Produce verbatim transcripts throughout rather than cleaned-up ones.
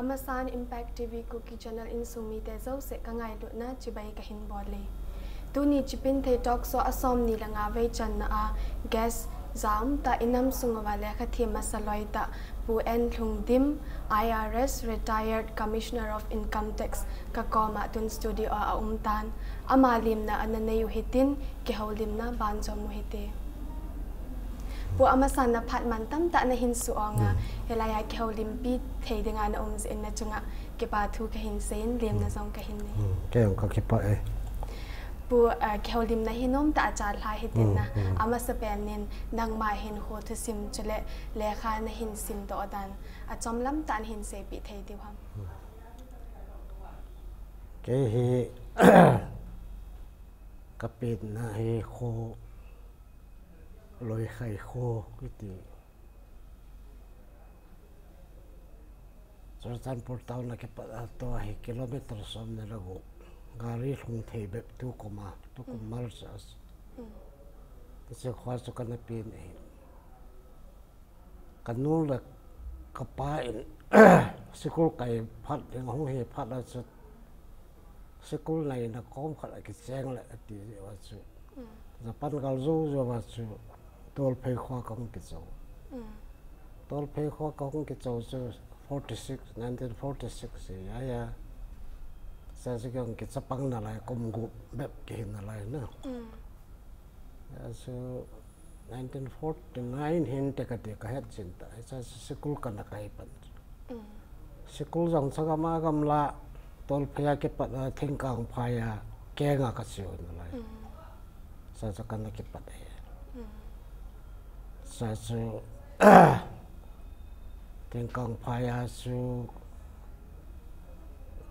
Amasan Impact T V Kuki Channel insung mite jouse ka ngailutna chibai ka hin bol e. Tuni Chipinthei Talk Show a som ni le nga vei channa a guest ja um tah, i nam sung uva lekha them masa loi tah Pu N Lhungdim, I R S, Retired Commissioner of Income Tax, ka koma tun studio a a um tan. Ama limna ana nei u hitin, kihoulimna banjom u hite. Pu, amasan na phat man tamtah na hin suh ong a, Hmm. hilai a kihoulimpi thei dinga na um jeh in na chunga kipa thu ka hin seiyin, limna Hmm. jong ka hin nei. Hmm. Kei jong ka kipah e. Pu, ah, kihoulimna hi nom tah a chal lha hitin Hmm, na. hmm. Amasapen in nangma hinkho thusim chule lekha na hin simdoh dan, achom lam tah na hin seipeh thei diu ham? Hmm. Kei hi ka penna hi kho, Loikhai kho kiti. Churachandpur town a kipat a, tua hi kilometer som ni le gup. Gari lhung thei bep tukum a, tukum Mm. mal sa. Mm. Hiche kho chu kana pen ahi. Ka nu le ka pa in school kai phat ding hung hi phat a chu, school naina kom khat a kicheng le ati jeh uva chu. Mm. Japan gal jou jou uva chu Tolphei kho a ka hung kichou. Mm. Tolphei kho a ka hung kichou chu forty six, nineteen forty six hi a ya. Sa chu kei hung kichapang nalai, kum gup bep kihi nalai na. Mm. Ya chu nineteen forty nine hin te kati ka het chin ta. Sa chu school kana kai pan. Mm. School jong chagam a gamla, Tolphei a kipat a Thingkangphai a keng a ka cheu nalai. Mm. Sa chu kana kipat e. Mm. Sa chu Thingkangphai a chu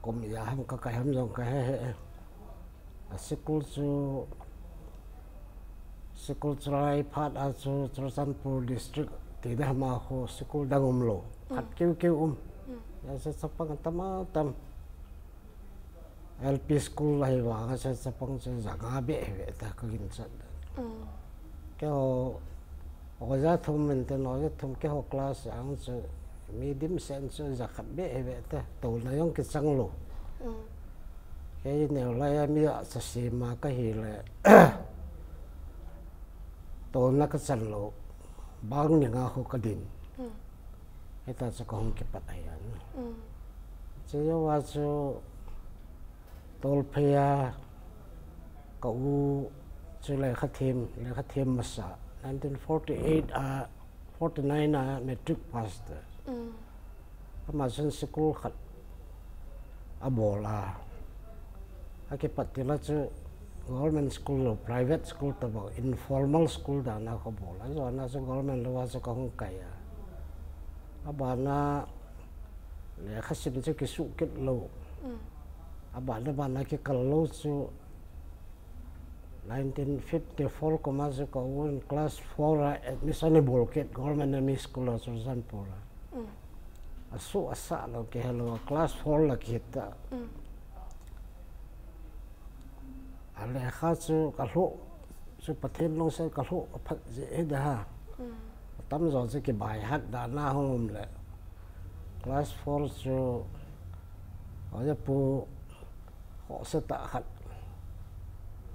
kum ijat ham ka kai ham jong ka he he. A school chu, school chu lai phat a chu Churachandpur district ti ding ham a khu school dang umlou. Khat Mm. keu keu um. Mm. Ya se chapang tam a tam. L P school ahi vang a se chapang chu ja nga beh beh ta ka ginchat. Mm. Keiho, oja thum min te, oja thum keiho class ang chu Mi dimsen chu jakhat beh hi ve te, tolna jong kichang lou. Kei neo lai a mi a sasem a ka hi le, tolna ka chan lou, bang ni nga ho ka din. Heta chu ka hung kipat ahi a. Che jou a chu tol phei a ka u chu lekha them, lekha them masa. Nineteen forty-eight a, forty-nine a matric pass te. Ama chun school khat a bol a. A kipat til a chu government school lou, private school tabang, informal school dan a ka bol a. Jou na chu government lou a chu ka hung kai a. A ban a lekha sim chu kisuh kit lou. A ban a, ban a kikal lou chu nineteen fifty-four kum a chu ka u in class four a admission i bol kit, government M E school a Churachandpur a. A suh a sah lou kihe lou a, class four la kit ta. A lekha chu ka lhuh chu Pathen lungset, ka lhuh a phat jeh ahi da ha. Atam jo chu kibaihat dan a hung um le. Class four chu oja pu khohse tah khat,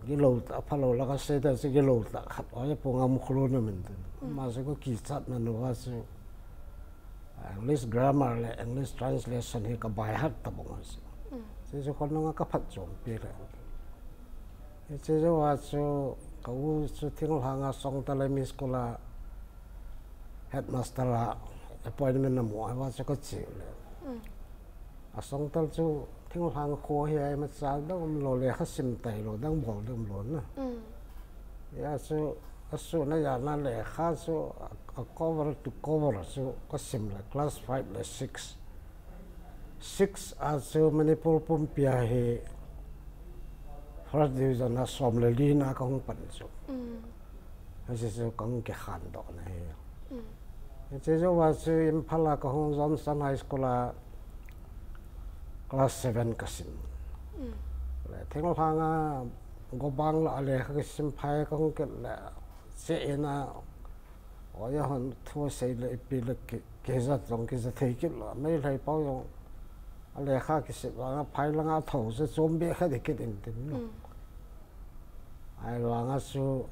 gilou tah, phalou la ka sei ta chu gilou tah khat, oja pu Ngamkholun a min tin. Ama chu ka kichat na nu a chu English grammar le English translation hi ka baihat tabang a chu. Che chu khonung a ka phatchompi le. Che jou a chu ka u chu thinglhang a Songtal M E school a headmaster a appointment a mu a, va chu ka che le. A Songtal chu thinglhang kho hi a, imacha dang um lou, lekha sim tailou, dang bol ding um lou na. Hia chu a suhna jana lekha chu a, a cover to cover chu ka sim le, class five le six. Six a chu Manipur pumpi a hi first division a som le li na ka hung pan chu. Hiche chu ka hung kikhandoh na hi. Hiche jou a chu Imphal a ka hung Johnson High School a class seven ka sim. Le thinglhang a Gobang la a lekha kisim phai ka hung kit le, che in a oja hon thu sei le ipi le ki, kizat zong kiza thei kit lo, Meitei pau zong a lekha kisit vanga phai langa tho se chom be kha di kit in tin lo. Ai vanga chu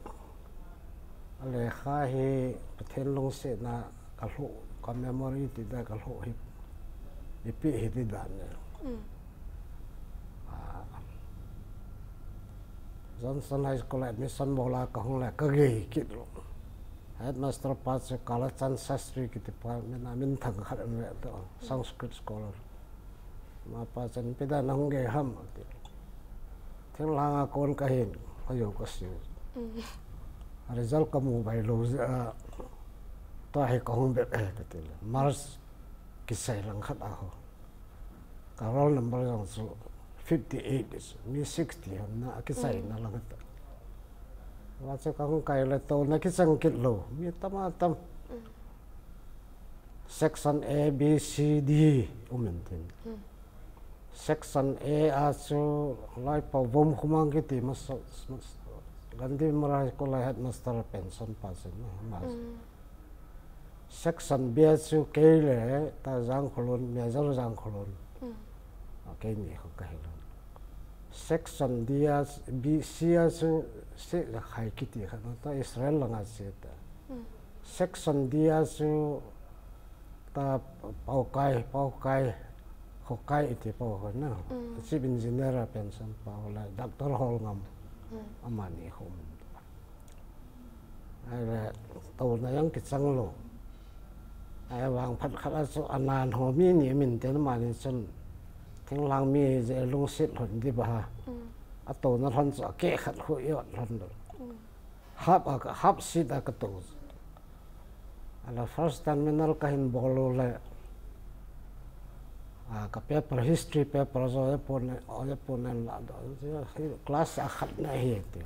a lekha hi Pathen lungsetna ka hlo, ka memory ti da ka hlo hi, ipi hi ti dan ne. Johnson High School admission bola ka hong le ka gei kit lo. Headmaster pa chu Kalachan Sastri kiti pa, min a min thang khat an ve to, Sanskrit scholar. Ma pa chan pida na hong gei ham ti. Thinglhang a kon ka hin, ka yo ka siu. Result ka mu bai lo zia, tua hi ka hong bep e ka ti le. March kisai lang khat a ho. Ka roll number zong chu fifty eight is, mi sixty hon na a kisai na lang khat. Wa chu ka hong kai le to na kisang kit lo. Mi tam a tam. Section A, B, C, D um in tin. Section A a chu lai pau vom khumang kiti masa, Gandhi Maharaj ko lai headmaster pension pa sin ma. Section B a chu kei le ta Zangkholun, Major Zangkholun. A kei ni kho ka hi lo. Section D a, B, C a chu se la khai kiti kha no ta Israel langa se ta. Section D a chu ta Paukai, Paukai, Khokai iti pau ho na. Chief Engineer a pension pau la Doctor Holngam. Amani home. Ai le, to na yang kichang lo. Ai vang phat khat a chu anan ho mi ni min te na mani chun. Thinglhang mi je lungsit hon di ba ha. A to na hon chu a ke khat khu i ot hon lo. Hap a, hap sit a ka to. A la first terminal ka hin bol lo le. A, ka paper, history paper zo e pon, o e pon en la do. Class a khat na hi ti.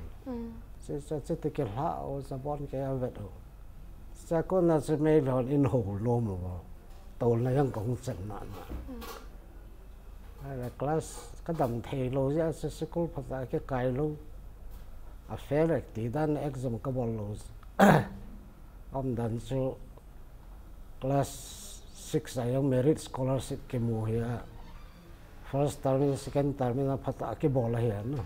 Se, se, se te ke hla o sa bon ke a vet o. Sa ko na se mei lon in ho lo mo. To na yang ka hung chen na na. A la class ka dam thei lo ya se school pha ta ke kai lo. A fail ek ti dan exam ka bol lo. Om dan chu Class six a jong merit scholarship kimu hi a, first term in second term in a phat a kibol ahi a, no.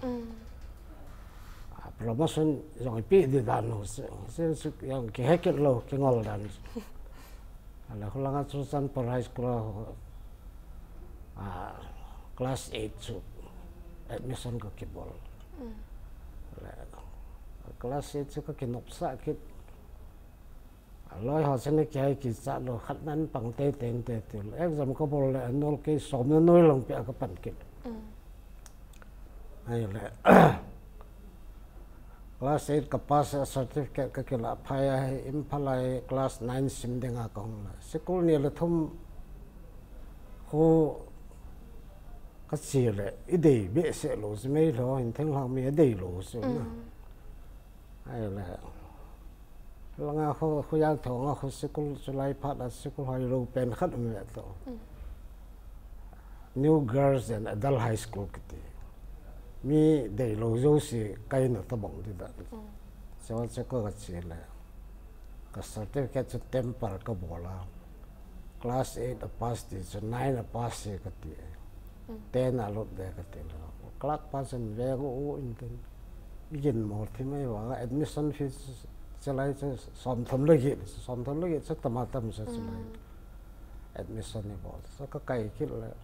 Promotion jong ipi di dan lo, si, si, si, jong kihe kit lo, kingol dan. Ale khulanga chu Chanpur High School a, a, class eight chu admission ka kibol. Le, class eight chu ka kinopsah kit. Aloi ho chun kei kichat lo, khat nan pang teitei inte ti. Exam ka bol le annual kei som le noi lang pia ka pan kit. Ahile, class eight ka pass a, certificate ka kilah phai a, Imphal a class nine sim dinga ka hung le. Sikul ni le thum khu ka chi le, i dei behseh lo chu mai lo, hin thenglhang mi a dei lo chu na. Ahile, langa khu, khu jal thong a khu sikul chu lai phat a sikul hoi lo pen khat um ve to. New Girls and Adult High School kiti. Mi dei lo jouse kaina tabang di dan. Chu chu ka, ka chi le. Ka certificate chu temper ka bol a. Class eight a pass ti chu nine a pass hi ka ti. Ten a lut de ka ti le. Clerk pa chun ve go u in tin. I gin mo thi mai wa admission fee chu lai chu som thum le gi, som thum le gi chu tama tam sa chu lai. Admission ni bol. Chu ka kai kit le.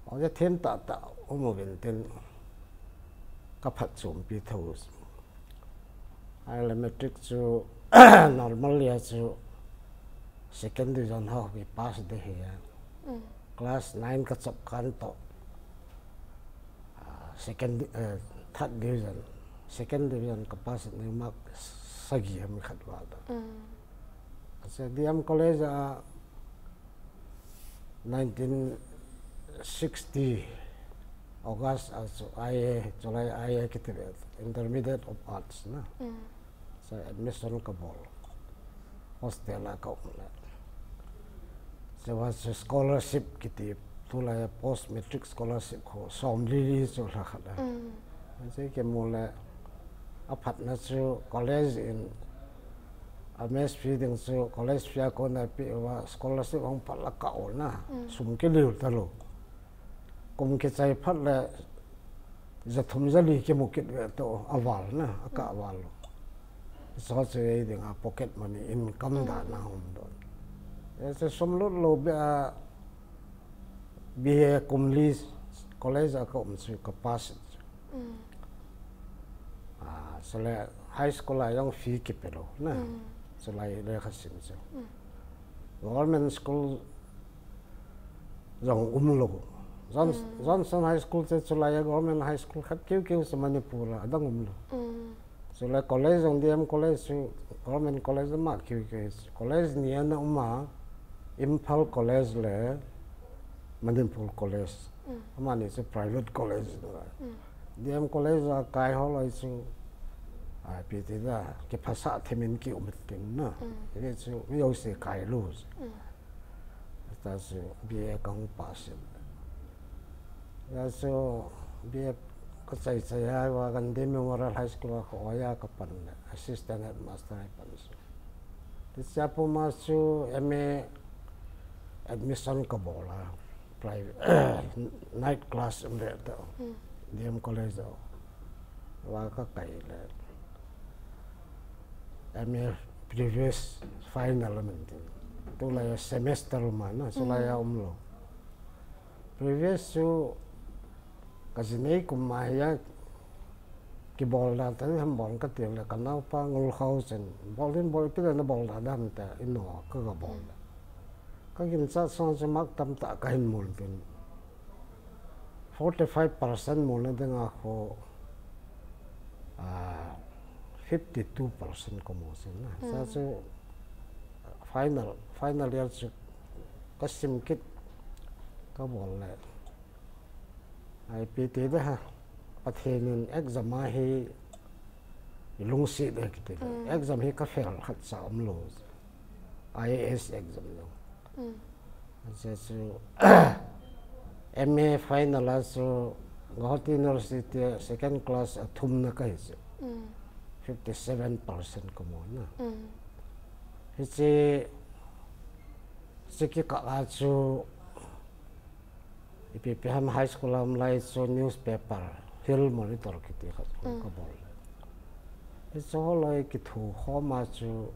Ong ja then ta ta um uvin tin ka phatchompi tho. Ahile matric chu normal a chu second division ho ki pass de hi a. Class nine ka chop kan to. Ah, second di-, eh, third division, second division ka pass ni mark sagi ham khat wa da. Ka se D M College a nineteen sixty August a chu I A, July I A kiti ve, Intermediate of Arts na. Chu admission ka bol. Hostel a ka um le. Chu wa chu scholarship kiti, tulai post matric scholarship khu som li li chu la khat a. Chu kimu le a phatna chu college in A mess fee ding chu college fee a kona pi wa scholarship hong phat la ka o na. Sum ki liu ta lo. Kum ki chai phat le za thum za li ki mu kit ve to a val na, a ka val lo. So chu ei ding a pocket money income da na hom don. E se sum lut lo be a B A kum li college a ka um chu ka pass. Ah, so le high school a yong fee ki pe lo na. So lai le kha sim chu. Government school zong um lo. Johnson High School te chu lai government high school khat kiu kiu sa Manipur a dang um lo. So lai college zong D M College chu government college ma kiu kiu. College ni ana um a Imphal College le Manipur College. Ama ni chu private college no. D M College a kai ho lai chu a pi ti da ki phasa themin ki um tin na. Ye chu mi yo se kai lu. Ta chu B A kang pass. Ya chu B A ka chai chai ya wa Gandhi Memorial High School a ko ya ka pan assistant headmaster ai pan su. Ti cha pu ma chu M A admission ka bola private night class um le ta D M College a wa ka kai le M A previous final man tin tu la ya semester ma na so la ya um lo. Previous chu ka zinei kum ma ya ki bol da ta ni ham bol ka ti le ka nau pa ngul khau chen bol din bol pi le na bol da dam ta ino ka ga bol da. Ka gin cha song chu mak tam ta ka hin mul tin. Forty five percent mul na ding a ko fifty two percent ko mo sin na. Sa chu final final year chu ka sim kit ka bol le. Ai pi ti da ha. Pathen in exam a hi lungsi de ki ti. Exam hi ka fail khat sa um lo. I A S exam lo. Sa chu M A final a chu Guwahati University second class a thum na ka hi chu. Fifty seven percent ka mo na. Hiche, hiche kikah a chu, ipi ipi ham high school a um lai chu newspaper, Hill Monitor kiti khat chu kabol. Hichu holoi kithu khom a chu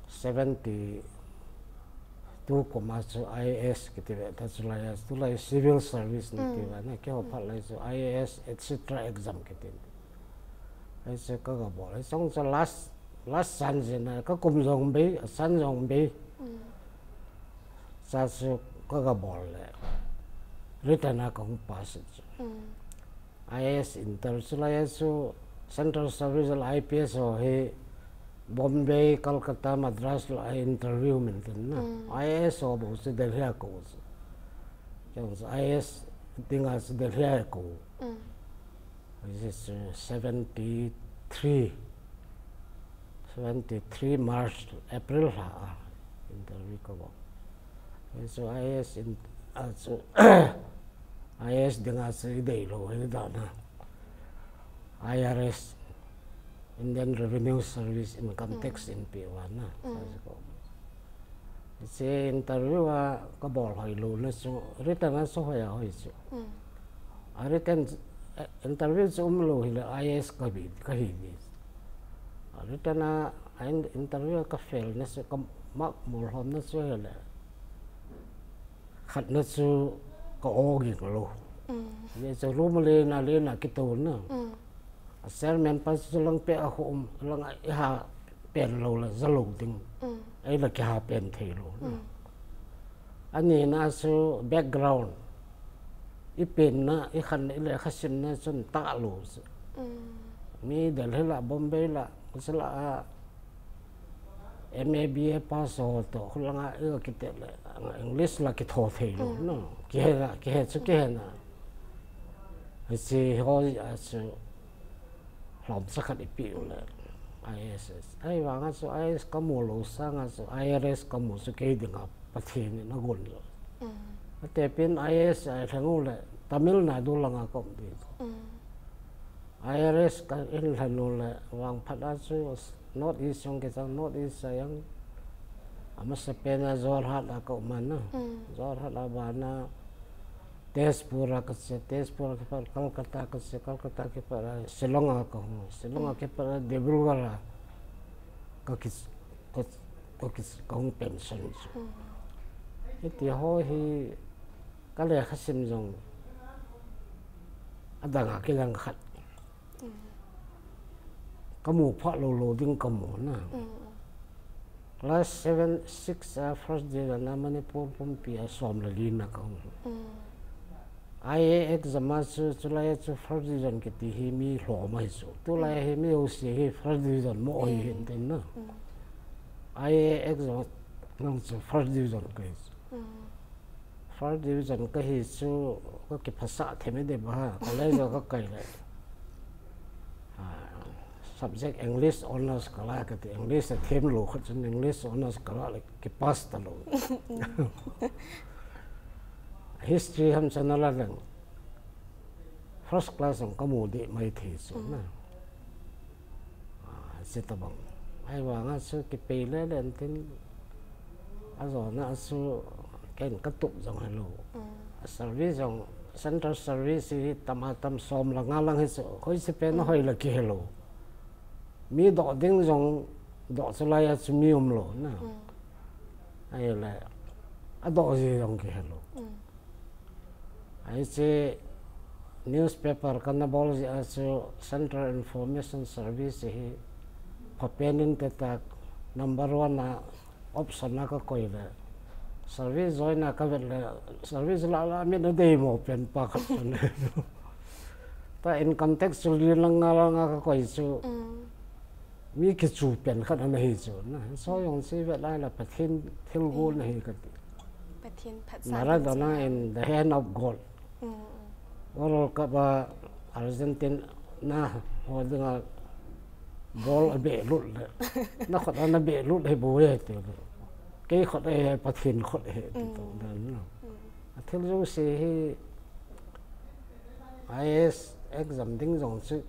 seventy two kum a chu I A S kiti ve ta chu lai a, tulai civil service ni ti va na, keiho phat lai chu I A S et cetera exam kiti. Hichu ka, kabol. Hichu chu last, last chance na, ka kum jong bei, a chance jong bei. Cha chu ka, kabol le. Written a kahung pass chu. I A S interview chu lai a chu Central Service le I P S ho hi Bombay, Calcutta, Madras le interview min tin na. I A S ho bou chu Delhi a kou chu. Kei chu I A S dinga chu Delhi a kou. Hichu seventy three, seventy three March, April lha a interview kabol. Hichu I A S in, a chu, I A S dinga chu idei lou hi dan a. I R S, Indian Revenue Service, Income Tax in pe uva na. Hiche interview a kabol hoilou na chu, written a chu hoi a hoi chu. A written, eh, interview chu umlou hile I A S kahi, kahi ni. A written a, a in-, interview a ka fail na chu, ka mark mol hom na chu hile. Khat na chu ka o ging lou. Hichu room a len a len a kitou na. A chairman pa chu lang pe a hom, lang a iha pen lou la ja lou ding. Ei la kiha pen thei lou. Ani na chu background. I pen na, i khan na, i lekha sim na chun ta lou chu. Mi Delhi la, Bombay la, kusala a, M A, B A pass ho to, khulanga i kiti le, English la kitho thei lou, no. Kihe la, kihe chu kihe na. Hiche ho a chu, lhomcha khat i pe u le, I A S. Ahivanga chu I A S kamu lou sanga chu I R S kamu chu kei dinga Pathen in agon lou. Ate pin I A S a lheng u le, Tamil Nadu langa ka um ding. I R S ka in lheng u le, vangphat a chu North East jong kichang, North East a jong Ama sapena Jorhat a ka umana. Jorhat a bana Tezpur a ka se, Tezpur a kipat Kolkata ka se, Kolkata kipat a Shillong a ka hung, Shillong a kipat a Dibrugarh a ka ki, ka, ka ki, ka hung pension chu. Hiti ho hi ka lekha sim jong adang a kilang khat. Ka mu pha lo lo ding ka mu na. Class seven, six a first division a Manipur pumpi a som le li na ka hung. I A exam a chu, chulai chu first division kiti hi mi lhom ahi chu. Tulai hi mi ho si hi first division mo hi hin tin na. I A exam nang chu first division ka hi chu. First division ka hi chu ka kiphasa theme de ba, college ka kai le. Ah, subject English honours ka la ka ti, English a them lo khat chun English honours ka la le ki pass ta lo. History ham chana la leng. First class ang ka mu de mai thei chu na. Ah, si ta bang. Ai wa nga chu ki pei le le tin. A zo na chu ken ka tup jong ha lo. A service jong, central service hi tama tam som la nga lang hi chu. Hoi si pen hoi la ki he lo. Mi do ding jong do chu lai a chu mi um lo na. Ai le. A do ji jong ki he lo. Ai che newspaper ka na bol ji a chu Central Information Service hi pha pen in te tak number one a option a ka koi le. Service join a ka vet le, service la la mi na dei mo pen pa khat pen. Ta income tax chu li lang nga lang a ka koi chu. Mi ki chu pen khat ana hi chu na. So jong si vet lai la Pathen thil go na hi ka ti. Pathen phat sa. Maradona in the hand of God. World Cup a Argentina ho dinga ball a be lut le. Na khot ana be lut he bo he ti. Kei khot he, Pathen khot he ti to dan na. A thil jong si hi I A S exam ding jong chu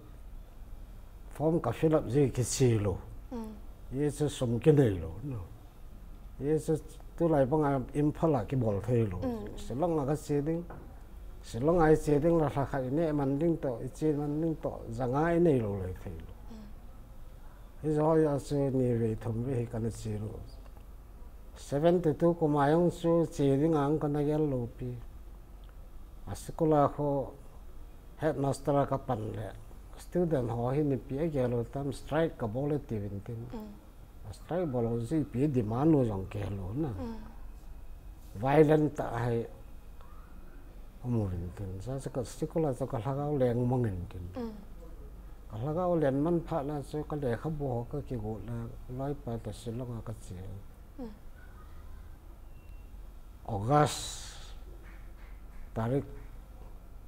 form ka fill up ji ki chi lo. Ye chu sum ki nei lo na. Ye chu tulai banga Imphal a kibol thei lo. Mm, mm. Shillong a ka che ding. Shillong a i che ding la lha khat i neh man ding toh, i che man ding toh, zanga i nei lo le thei lo. Mm. Hi zo ya chu ni vei thum vei hi ka na che lo. Seventy two kum a jong chu che ding ang ka na gel lo pi. A school a kho headmaster a ka pan le. Student ho hi ni pi a gel lo tam strike ka bol e ti vin tin. Mm. Strike bol ho chu ipi demand u jong kihelo na. Mm. Violent tah a hi um uvin tin. Sa sa ka school a chu ka lhagao leng mang in tin. Mm. Ka lhagao leng man phat na chu ka lekhabu ho ka kigot le loipa toh Shillong a ka che. Mm. August tarik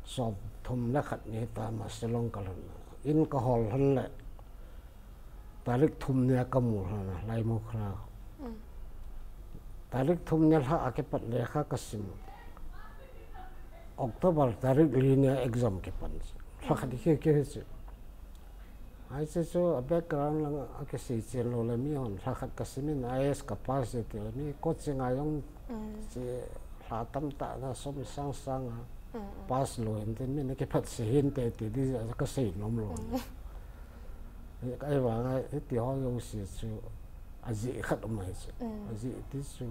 som thum le khat ni ta ma Shillong ka lhun. In ka hol lhon le tarik thum ni a ka mu lhon a Laimukhla. Mm. Tarik thum ni lha a kipat lekha ka sim. October tarik li ni a exam kipan. Lha khat hi ki hi chu. Ai chu chu a background lang a kisei chen lo le mi hon lha khat ka sim in I A S ka pass e ti le mi coaching a jong Mm. che lha tam tah na som sang sang a Mm, mm. pass lo in tin mi na kiphat se hin te ti di a ka sei nom lo. Mm. Ai vang a hiti ho jouse chu a jih khat um ahi chu. Mm. A jih ti chu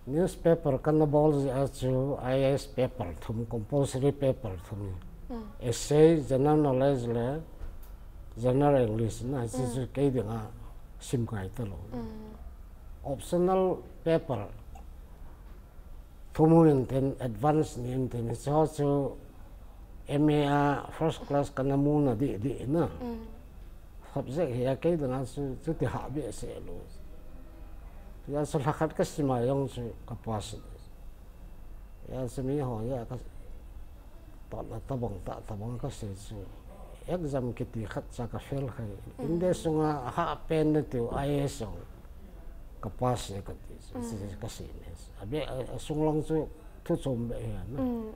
newspaper ka na bol jeh a chu I A S paper thum, compulsory paper thum. Mm. Essay, general knowledge le general English na chu Mm. chu kei dinga sim kai ta lo. Mm. Optional paper thum u in tin advance ni in tin chu chu M A a first class ka na mu na di di na. Mm. Subject hi a kei dinga chu, chuti ha behseh lo. Ya chu lha khat ka sim a jong chu ka pass. Ya chu mi ho ya ka totna tabang tah tabang ka sei chu. Exam kiti khat cha ka fail khai. Mm. India sunga ha pen na tiu I A S jong ka pass e ka ti chu. Mm. Chu ka sei ne. A be a, a sung lang chu thu chom be hi na. Mm, mm.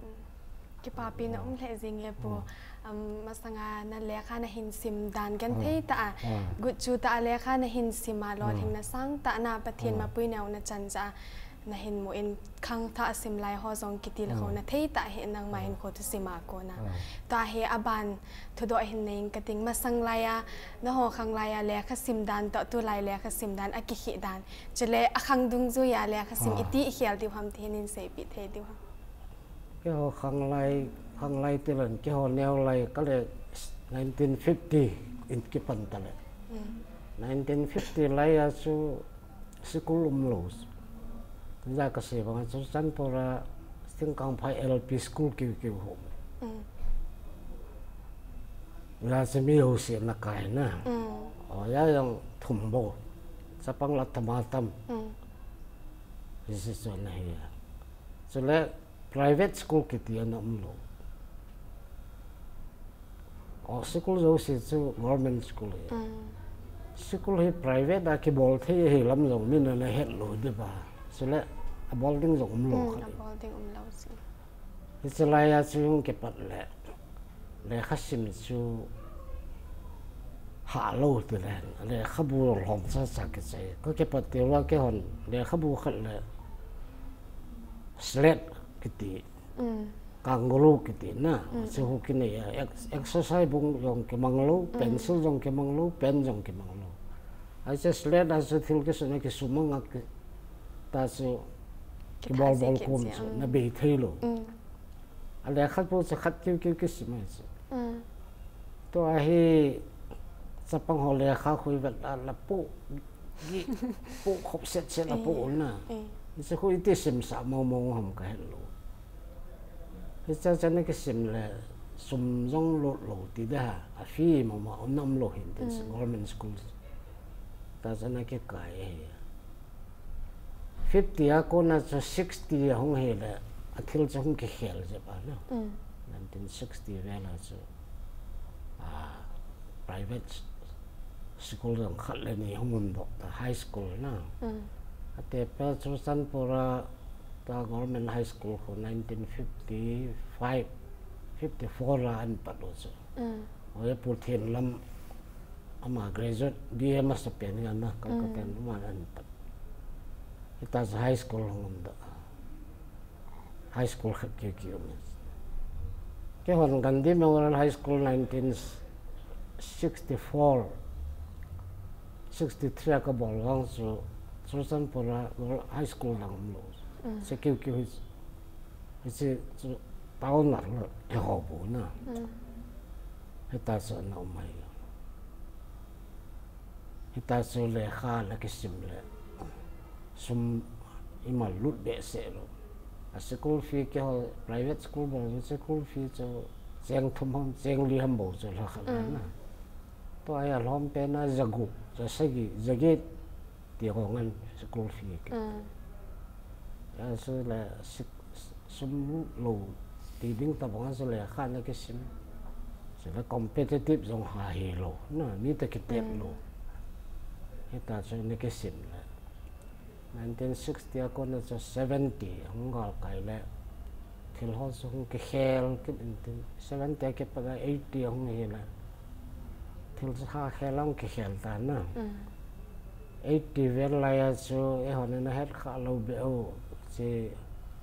Kipapi na um lheh zing e pu. Um, masanga na lekha na hin sim dan kan thei ta a. Gut chu ta a lekha na hin sim a lo thing na sang ta na Pathian mapui neu na chan cha na hin mu in khang tha sim lai ho zong kitil kho na thei ta hi nangma hin kho thu sim a ko na. Ta hi aban thudoh hin nei ka ting masang lai a na ho khang lai a lekha sim dan to tu lai lekha sim dan a ki khi dan. Chule a khang dungzui a lekha sim iti i khial diu ham ti hin in sei pi thei diu ham. Keiho khanglai, khanglai tilan keiho neulai kale nineteen fifty in kipan tale. Nineteen fifty lai a chu sikul um lo. Za ka se bang chu Chanpura Singkangphai L P school kiu kiu ho. Ya se mi ho se na kai na. O ya yang thum bo. Chapang la tama tam. Hi si chu na hi. Chule private school kiti ana um lo. O school zo si chu government school hi. School hi private a kibol thei hi lam zong min ana het lo de ba. Chule a bol ding zong um lo kha. Bol ding um lo si. Hi chulai a chu yung kipat le. Lekha sim chu ha lo ti le. Lekha bu lom cha cha ki chai. Ko kipat ti lo ke hon. Lekha bu khat le. Slate kiti. Kangaroo kiti na. Chu hu ki nei a. Ex- Exercise bung zong kimang lo, pencil zong kimang lo, pen zong kimang lo. Ai che slate a chu thil ki suna ki sumang a ki. Ta chu ki bol bol kum chu na bei thei lo. A lekha pu chu khat kiu kiu ki sim ai chu. Tua hi chapang ho lekha khui vet la la pu gi pu khop set set la pu na. Ni se khui ti sim sa mo mo ham ka het lo. Hi cha cha na ki sim le sum zong lo lo ti da ha. A fee mo ma um nam lo hin tin government school. Ta cha na ki kai hi. Fifty a kona chu sixty a hung hi le a thil chu hung ki khel je ba na. Nineteen sixty vel a chu a private school dang khat le ni hung um dok ta high school na. A te pa chu Chanpura Government High School khu nineteen fifty-five, fifty-four la an pat u chu. Mm. Oi, Pu Thenlam ama graduate B A master pen nga na, Calcutta Mm. ma an pat. Hita chu high school hung um da. High school khat ke ki um. Ke hon Gandhi Memorial High School nineteen sixty-four, sixty-three a ka bol wang chu, Churachandpur a high school dang um lo. Mm. Secure ki hi, hi chu, chu town a lo e ho bu na. Mm. Hita chu na um mai. Hita chu lekha la kisim le. Sum ima lut behseh lo. A school fee ke ho, private school bang school fee chu cheng thum ham, cheng li ham bo chu la kha Mm. na. To ai a lom pe na zagu, za sagi, zagi ti ho ngan school fee ke. Mm. Ya su la sik sum lo ti ding ta bang su lekha na kisim. Su la competitive zong ha hi lo. Na, ni ta ki tet Mm. lo. Hita chu ni kisim le. Nineteen sixty a kon na chu seventy hung gal kai le. Thil ho su hung ki khel ki intin. Seventy a ki pa eighty hung hi le. Thil sa khel hung ki khel ta na. Mm. Eighty vel lai a chu e hon na het kha lo be o. Chi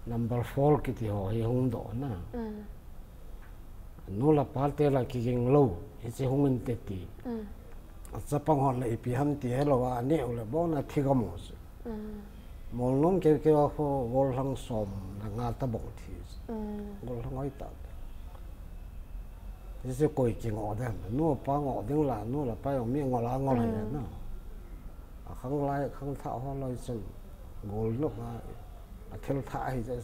number four ki ti ho hi hung do na. Mm. Nu la pa te la ki ging lo. Hi chi hung in te ti. Mm. A chapang hon la ipi ham ti he lo a ne u le bo na thi ga mo chu. Mm. Mol nom ke ke wa kho gol hang som na nga ta bong thi. Mm. Gol hang oi ta. Ti se koi ki ngo de. Nu pa ngo ding la, nu la pa yong mi ngo la ngo la Mm. na. A khang lai, khang tha ho lai chun. Gol no ma. A thil tha hi ja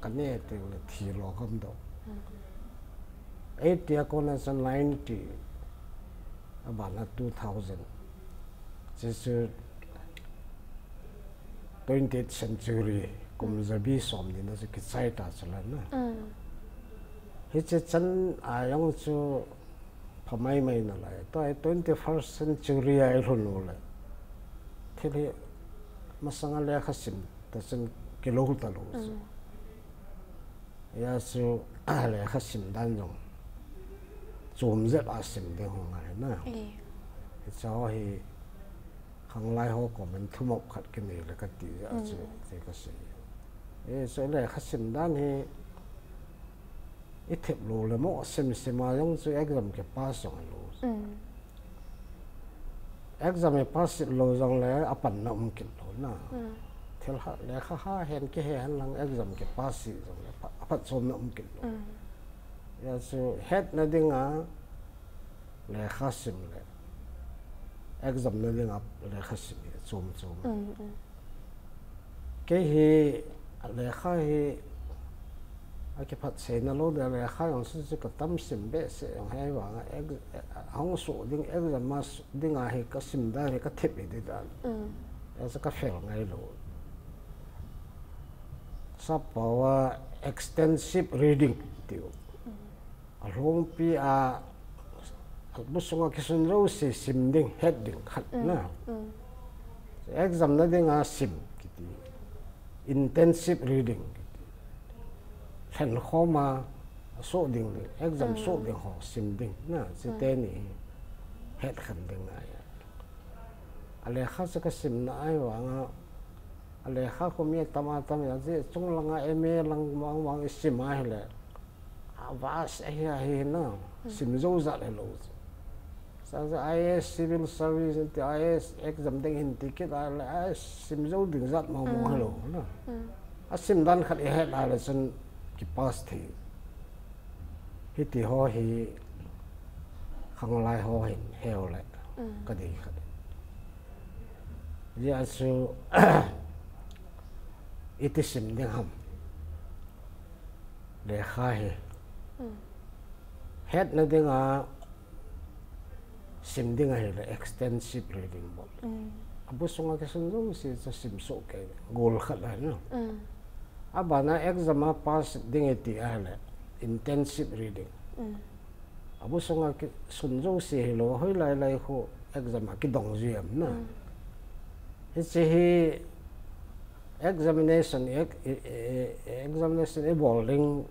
ka ne te le thi lo kam do. Mm. Eighty a kon na sa ninety. A ba na two thousand. Chi chu twentieth century kum Mm. zabi som ni na chu ki chai ta chu la na. Mm. Hi chi chan a yong chu pha mai mai na lai. To ai twenty-first century ai hlun u le. Thil hi masang a lekha sim ta chun lo ta lo chu. Ya chu lekha sim dan jong chom jep a sim ding hung ngai na. Hi chaw hi khanglai ho comment thumop khat kinei le kati a chu, ti ka sei. E, chu lekha sim dan hi i thep lo le mo, sim sim a jong chu exam ki pass jong lo. Exam i pass lo jong le a panna um kit lo na. Thil ha, lekha ha hen ki he hen lang exam ki pass jong le pha-, a phatchomna um kit lo. Ya chu hetna dinga lekha sim le exam na dinga lekha sim hi chom chom. Kei hi lekha hi a kiphatseina lo de, lekha jong chu chu ka tam sim behseh jong hi vang a, ex-, hung suh ding, exam a suh dinga hi ka sim dan hi ka thep hi di dan. Ya chu ka fail ngai lo. Sapawa extensive reading tiu. A lhungpi a, a bu sunga kisun jouse sim ding, het ding khat na. Exam na dinga sim kiti. Intensive reading kiti. Lhenkhom a, a suh ding ding, exam suh ding ho sim ding na, chite ni het khen ding ngai a. A lekha chu ka simna ahi vang a, a lekha khu mi tam a tam ya, chi chung langa M A lang mang mang i sim a hile. A vast ahi, ahi na, sim jo jat hi lo. Sa sa I A S civil service ti, I A S exam ding hin ti kit a le, a sim jo ding jat mang mang hi lo na. A sim dan khat i het a le chun ki pass thei. Hiti ho hi khanglai ho hin heu le ka dei khat. Jia chu iti sim ding ham. Lekha hi. Hetna dinga sim ding ahi le extensive reading bol. A bu sunga kisun jouse chu sim suh kei gol khat ahi na. A bana exam a pass ding i ti ahi le intensive reading. A bu sunga kisun jouse hi lo, hoilai lai khu exam a kidong jui am na. Hiche hi Examination, ex- e- e- examination i bawl ding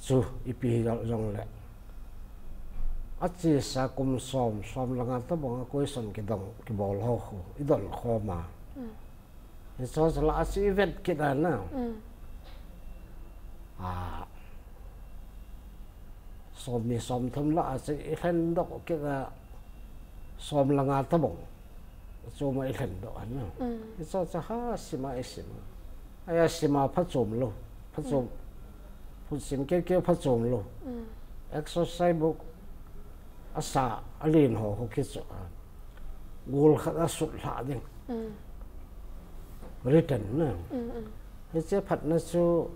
chu i pi zong le, a chisa kum sawm, sawm le nga tabang a question kidong kibawl ho khu i don khawm a. Hi chu chu la a chi i vet kit a na. A, sawm ni sawm thum la a chi i hlen dok kit a, sawm le nga tabang. Chu ma i hlen dok a na. Hi chu chu ha sima i sima. Ai a sima pha chum lo. Pha chum. Phun sim ke ke pha chum lo. Exercise book a sa a lin ho ho ki chu a. Gul khat a sut hla ding. Written na. Hi che phat na chu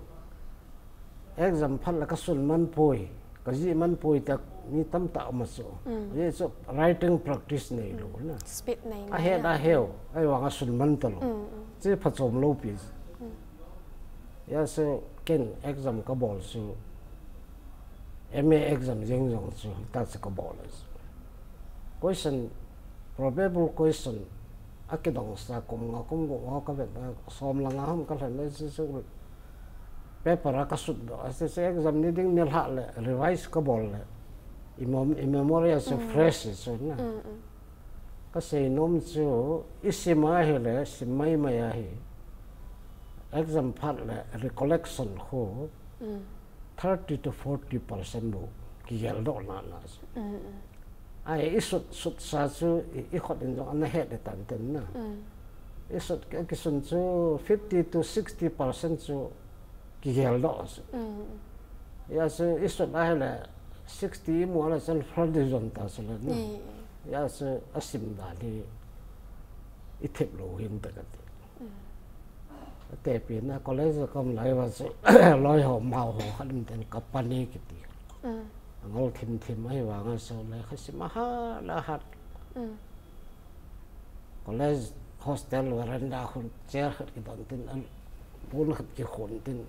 exam phat la ka sun man pui. Ka ji man pui tak ni tam ta ma chu. Ye chu writing practice nei lo na. Speed nei A he da heu. Ai wang a sun man ta lo. Che pha chum lo pi. Ya chu ken exam ka bawl chu. M A exam jeng jong chu ta chu ka bawl. Question, probable question. A kidong sa kum nga kum gu nga ka vet na sawm le nga ham ka hlen le chu chu. Paper a ka sut do. A chu chu exam ni ding ni hla le revise ka bawl le. I mom- i memory a chu fresh chu na. Ka sei nom chu i sim a hi le, sim mai mai a hi. Exam phat le recollection khu thirty to forty percent bu ki gel do na na. Ai i sut- sut sa chu i- i khot in jong ana he de tan ten na. I sut ki- ki sun chu fifty to sixty percent chu ki gel do chu. Ya chu i sut a hi le sixty i mu a le chan forty zon ta chu le na. Ya chu a sim da hi i thip lo hin ta ka ti. A te pi na college kam lai wa chu loi ho mau ho khan ten ka pani ki ti. Ngol thim thim ai wa nga so le kha sim a ha la hat. College hostel veranda khun chair khat ki don tin an pun khat ki khun tin.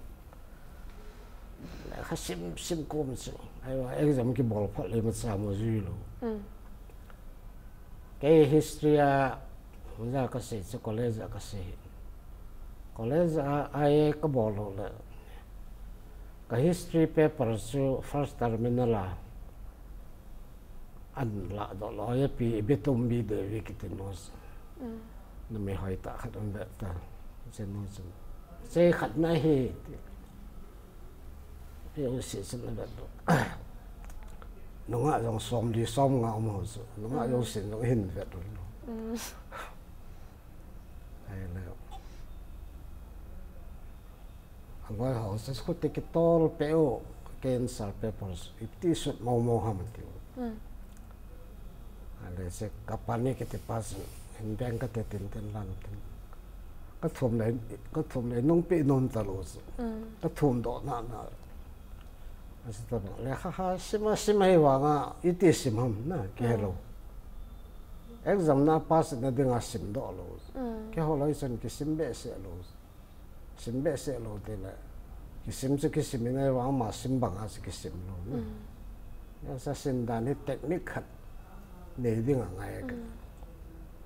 Le kha sim sim kum chu. Ai wa exam ki bawl phat le ma cha mo zui lo. Kei history a, ja ka sei chu college a ka sei. College a ai ka bol lo le, ka history paper chu first terminal a an la do lo ya pi Ibetombi Devi kiti nu. Na mi hoi ta khat an ve ta. Che nu chu, che khat na hi ti. Pi u si sin na ve do. Nunga jong som li som nga um ho chu, nunga jong sin jong hin ve do. Ai le. Angoi ho se khu te ki tol pe o, cancer papers iti sut mo mo ham ti. Ale se ka pani ke te pas hin beng ka te tin tin lan tin. Ka thum le, ka thum le nung pe nom ta lo se. Ka thum do na na. Asi ta bang le kha ha sima sima hi wa nga iti sim ham na ke lo. Exam na pass na dinga sim do lo. Ke ho lo i chun ki sim be se lo. Sim be se lo te le. Ki sim chu ki sim in ai wa ma sim bang a chu ki sim lo. Ya sa sin dan hi technique khat nei ding a ngai ka.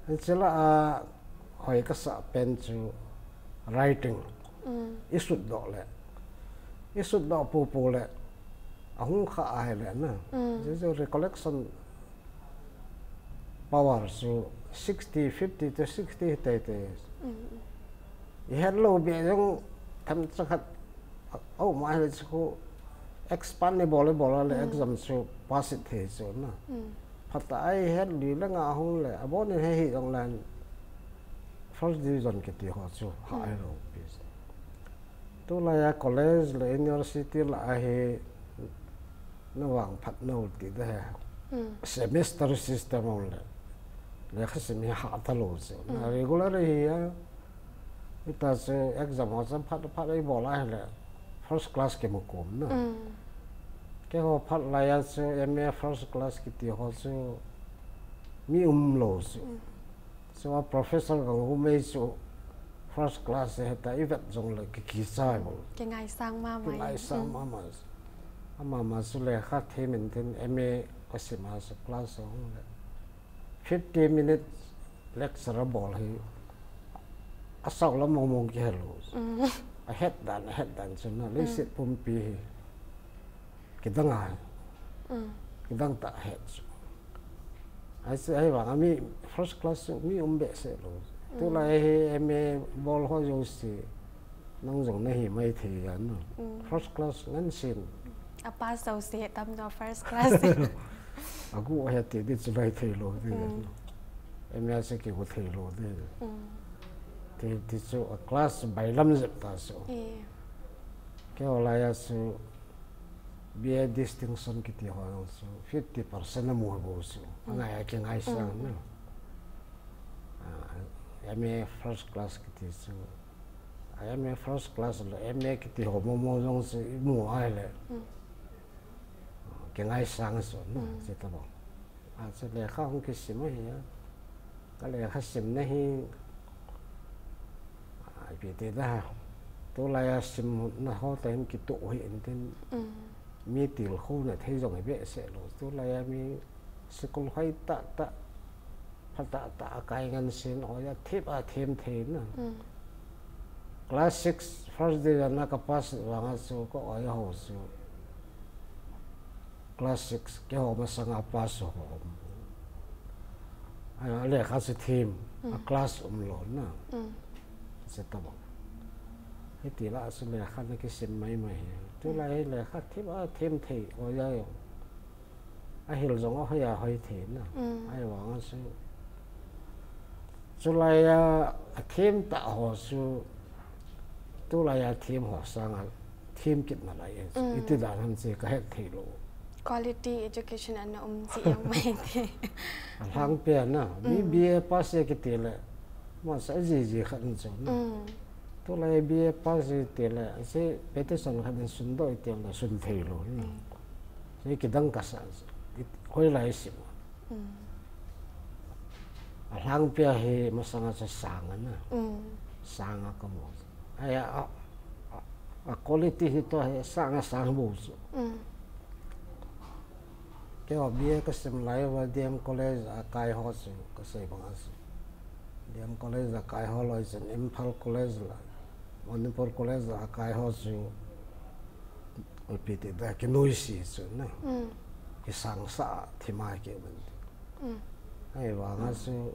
An chila a hoi ka sa pen chu writing. I sut do le. I sut do pu pu le. A hung kha a he le na. Chu chu recollection power chu sixty, fifty to sixty te te. I het lo be jong tham cha khat. Au ma he chu expand ni bol bol le exam chu pass it the chu na. Phat ta ai het li le nga hung le. A bon he hi jong lan first division ki ti ho chu ha ai lo pi. Tu la ya college le university la a hi na wang phat no ti da he. Semester system on le. Le kha sim hi ha ta lo chu. Na regular hi ya. Ita chu exam ho chu phat phat ai bol a he le. First class ke mo kom na. Ke ho phat la ya chu M A first class ki ti ho chu mi um lo chu. Chu a professor ka ngu mei chu first class he ta i vet jong le ki ki chai bol. Ki ngai sang ma ma. Ki ngai sang ma ma. Ama ma chu le kha the min tin M A ka sim a chu class hung le. Fifty minutes lecture bol hi. Asau lam mong mong kihel u. A het dan, a het dan chu na leiset pumpi hi. Kidang a. Kidang ta het chu. Ai se ai vang ami first class chu mi um behseh lou. Tulai hi M A bol ho jouse. Nang jong nahi mai thei a na. First class ngan sin. A pass jouse tam jo first class. Agu a het ti di chu lai thei lou di. M A se kigu thei lou di. Ti, ti chu a class bailam jep ta chu. Keiho lai a chu B A distinction kiti ho jong chu fifty percent amu bou chu. Angai a kingaisang na. A, M A first class kiti chu. A, M A first class le M A kiti ho momo jong chu imu a le. Kingaisang chu na, chu tabang. A, chu lekha hung kisim ahi a. Ka lekha simna hi, a, ipi ti da. Tulai a simna ho ta hin kitoh hi intin. Mi tilkhouna thei jong hi behseh lou. Tulai a mi school hoi tah tah, pha tah tah a kai ngan sin, oi a thip a thim thei na. Class six first division na ka pass vang a chu ka oi ho chu. Class six keiho masang a pass ho. A, lekha chu thim, a class um lou na. Chu tabang. Hiti la chu lekha na kisim mai mai hi. Tulai hi lekha thim a thim thei, oi a jong. Ahil jong ahoi a hoi thei na. Ahivang a chu. Chulai a, a thim tah ho chu. Tulai a thim ho sang a. Thim kit na lai e. Iti dan ham chu ka het thei lou. Quality education ana um chi jong mai ti. A lhang pia na. Mi B A pass e kiti le. Masa jiji khat in chu na. Tulai B A pass e ti le. Se petition khat in sun doh i ti le sun thei lou. Hi kidang kasa, hoilai sim. A lhang pia hi masang a chu sang a na. Sang a ka mu. Ai a, a, a quality hi toh hi sang a sang bou chu. Keiho B A ka sim lai uva D M College a kai ho chu ka sei bang a chu. D M College la kai ho loi chun Imphal College la, Manipur College la kai ho chu, pi ti da, kinui si chu na. Kisang sa thima ke ban. Ai wa nga chu,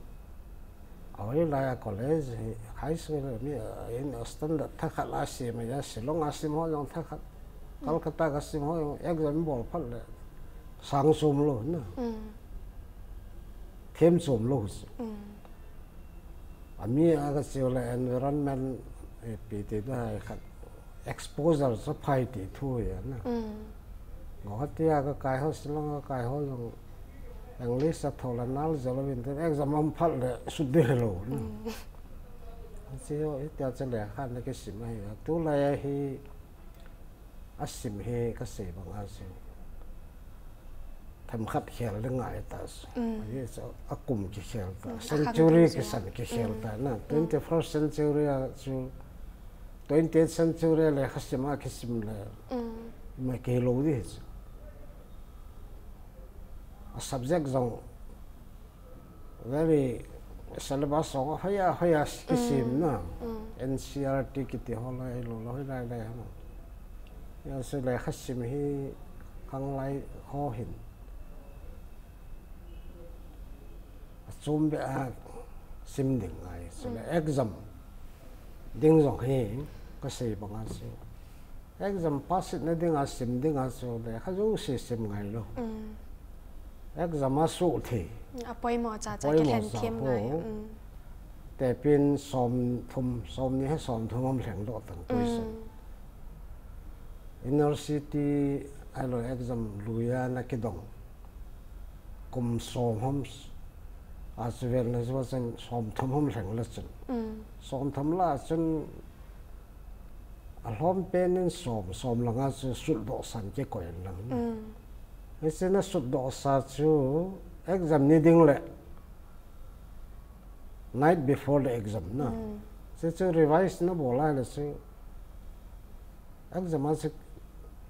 a hoi lai a college hi, high school mi, in standard thakhat la si ma ya, Shillong a sim ho jong thakhat. Calcutta ka sim ho jong exam bol phat le sang chom lou na. Them chom lou chu. A mi a ka chiu le environment, eh, pi ti da hai khat exposure sa phai ti thu ya na. Guwahati a ka kai ho, Shillong a kai ho jong English a tho la nal jalo vin te exam am phat le sut de lou na. Chiu i tia che le khan le kisim a hi. Tu la ya hi a sim hi ka sei bang a chu. Themkhat khel le ngai ta chu. Ahi chu a kum kikhel ta. Century kisan kikhel ta na. Twenty-first century a chu, twentieth century le kha sim a kisim le. Ma ke lou di chu. A subject jong very syllabus jong hoiya hoiya kisim na. N C E R T kiti ho lai lou lou hoi lai lai ha. Ya se le kha sim hi khang lai ho hin. A chom be a sim ding ngai. Se le exam ding jong hi ka sei bang a chu. Exam pass na ding a sim ding a chu le kha jouse sim ngai lou. Exam a su thi. A poimo cha cha, poimo kilhen cha them po ngai. Te pin som thum, som ni ha som thum am lheng do tang question. University a lo exam lui a na kidong. Kum som ham a chu vel na chu chun som thum ham lheng la chun. Som thum la chun a lhom pen in som, som langa chu sut do san kikoi lang. Hi chu na sut do sa chu exam ni ding le night before the exam na. Chu chu revise na bol a le chu exam a chu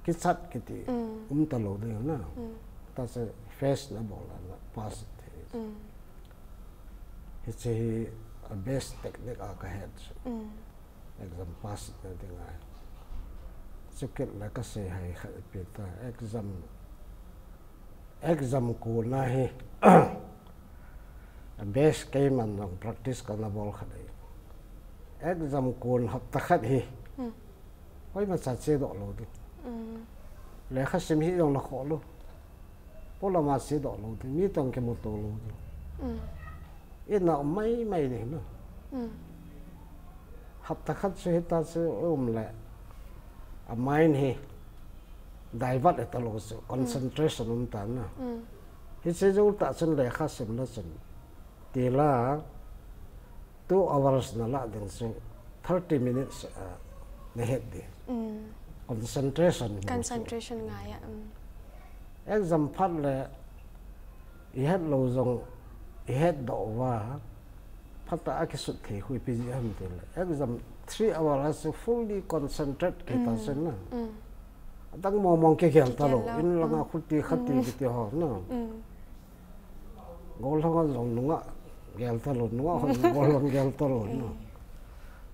kichat kiti um ta lou ding na. Ta chu face na bol a na pass the. Hi chu hi a best technique a ka het chu. Mm. Exam pass na ding ai. Chukit la ka sei hai kha pi ta exam, exam ko na hi. A best kei man long practice ka na bol kha dei. Exam ko hapta khat hi. Mm. Hoi ma cha che do lo di. Mm. Le kha sim hi yong na kho lo. Pola ma che do lo di. Mi tong ke mo to lo di. Mm. Ina mai mai ni no. Mm. Hapta khat chu hi ta chu um le. A mind hi divert e ta lo chu concentration um ta na. Mm. Hi che zo ta chun le kha sim na chun. Ti la two hours na la ding chu thirty minutes, uh, na het di. Mm. Concentration. Concentration ngai a. Mm. Exam phat le i het lo zong i het do wa phat ta a ki sut thei hui pi ji ham ti le. Exam three hours a chu fully concentrate ki ta sen na. Mm. Adang mong mong ke gel ta lo. Gel lo. In la nga, mm, khuti khati, mm, ki ti ho na. Mm. Gollhang a zong nunga gel ta lo, nunga hon gollhang gel ta lo na. Mm.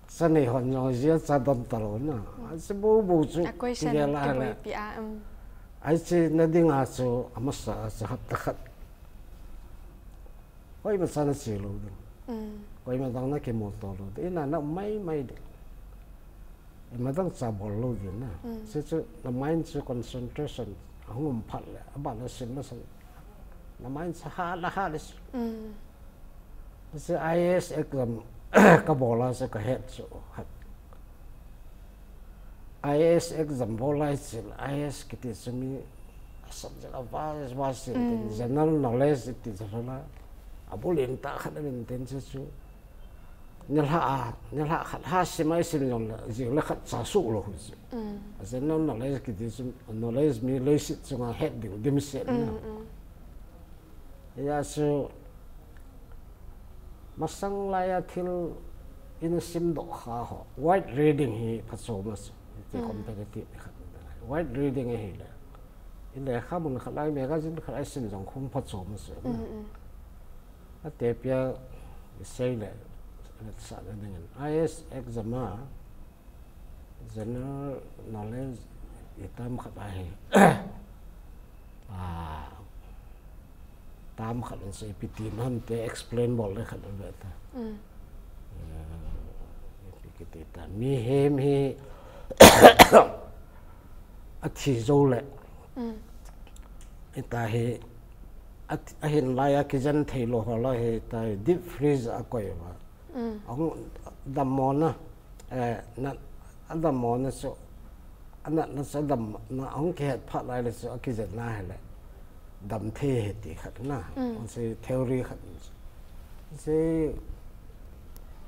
Sa nei hon zong zia cha dam ta lo na. Mm. A si bo bo chu a question gel a ki le. Boi pi a, um. Ai chi na ding a chu a masa a cha hapta khat. Hoi ma cha na chi lo ding. Mm. Hoi ma dang na ki mo to lo ding. Ina na mai mai ding. Ima dang cha bol lo di na. Mm. Si chu na mind chu concentration a hung um phat le, a ba na sim na san. Na mind cha ha la ha le si. Mm. Si I A S exam ka bol a si ka het chu. I A S exam bol a si, I A S ki ti chu mi a subject a va va si, mm, general knowledge ti chu la. A bul in ta khat min tin chu chu. Nilha a, nilha khat ha sim ai sim zong le, zing le khat cha su lo hu si. Mm. A zen no knowledge ki di sim, knowledge mi le si chunga het ding dim se na. Mm, mm. Ya su masang lai a thil in sim do kha ho. Wide reading hi pha so ma su. Ti, mm, competitive khat. Wide reading hi le. In le kha mun khat lai magazine khat ai sim zong khung pha so ma su. Mm, mm. A te pia sei le Sa na dingin. I A S exam a general knowledge i tam khat ahi. Ah, tam khat in se piti man te explain bol le khat be ta. Mm. Eh, pi kiti ta. Mi hem hi a thi zo le. Mm. Ita hi a thi- a hin lai a kijen thei lo ho la hi ta hi deep freeze a koi ba. Mm. Ang dam mo na. Eh, na a dam mo na so. Ana na sa dam na ang ke het phat lai le so a kijen na he le. Dam the he ti khat na. Mm. Ang se theory khat. Se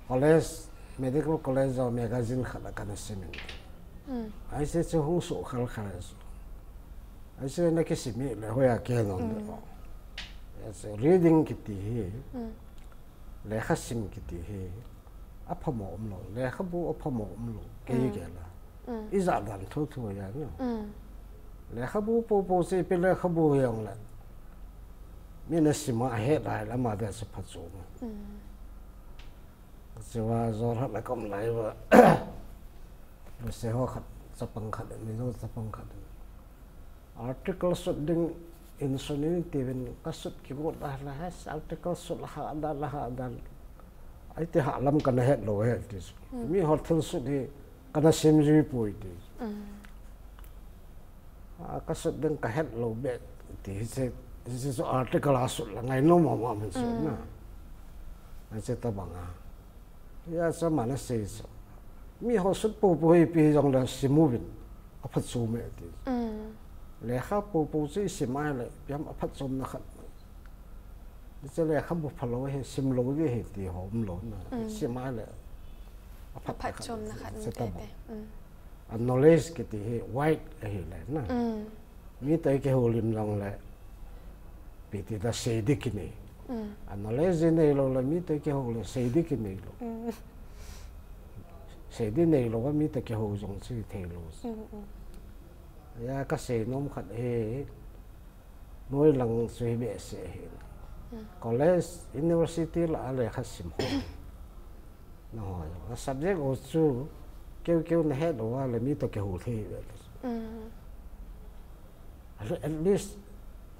college, medical college o magazine khat a kana simin. Mm. Ai se chu hung su khal khal su. Ai se na ki simi le hoya ke no. Mm. Ai se reading kiti hi. Mm. Lekha sim kiti hi. A phamo um lo. Lekha bu a phamo um lo. Ke Mm. ke la. Mm. I za dan thu thu ya no. Mm. Lekha bu po po se pe lekha bu yong la. Mi na sima he lai la ma da se pha chu. Mm. Siwa zor hat la kom lai wa. Lu se ho khat chapang khat ni zo chapang khat. Article sut ding in sun in ti vin ka sut ki mut la la has article sut la ha da la ha da. Ai ti ha lam kana het lo he ti. Mm. Mi hotel sut hi kana sim zui pui ti. Mm. A ka sut ding ka het lo be ti hi se hi se so article a sut la ngai no ma ma min sut na. Mm. Ai se ta bang a. Ya sa ma na se so. Mi ho sut po po hi pi jong la simu vin. A phat su me ti. Mm. Lekha po po si sim ai le piam a phat som na khat. Ni se lekha bu pha lo he sim lo de he ti ho um lo na. Mm. Sim ai le. A A phat som na khat Se te ta te. bang. Mm. A knowledge kiti hi wide a hi le na. Mm. Mi tai ke ho lim long le. Pi ti da se di ki nei. Mm. A knowledge nei lo le mi tai ke ho le se di ki nei lo. Mm. Se di nei lo mi tai ke ho jong si thei lo. Mm. Mm. Ya ka se nom khat he. Noi lang sui be se he. Mm. College, university la a lekha sim ho. Subject ho chu keu keu na het lo a le mi to ke hu thei ve. At least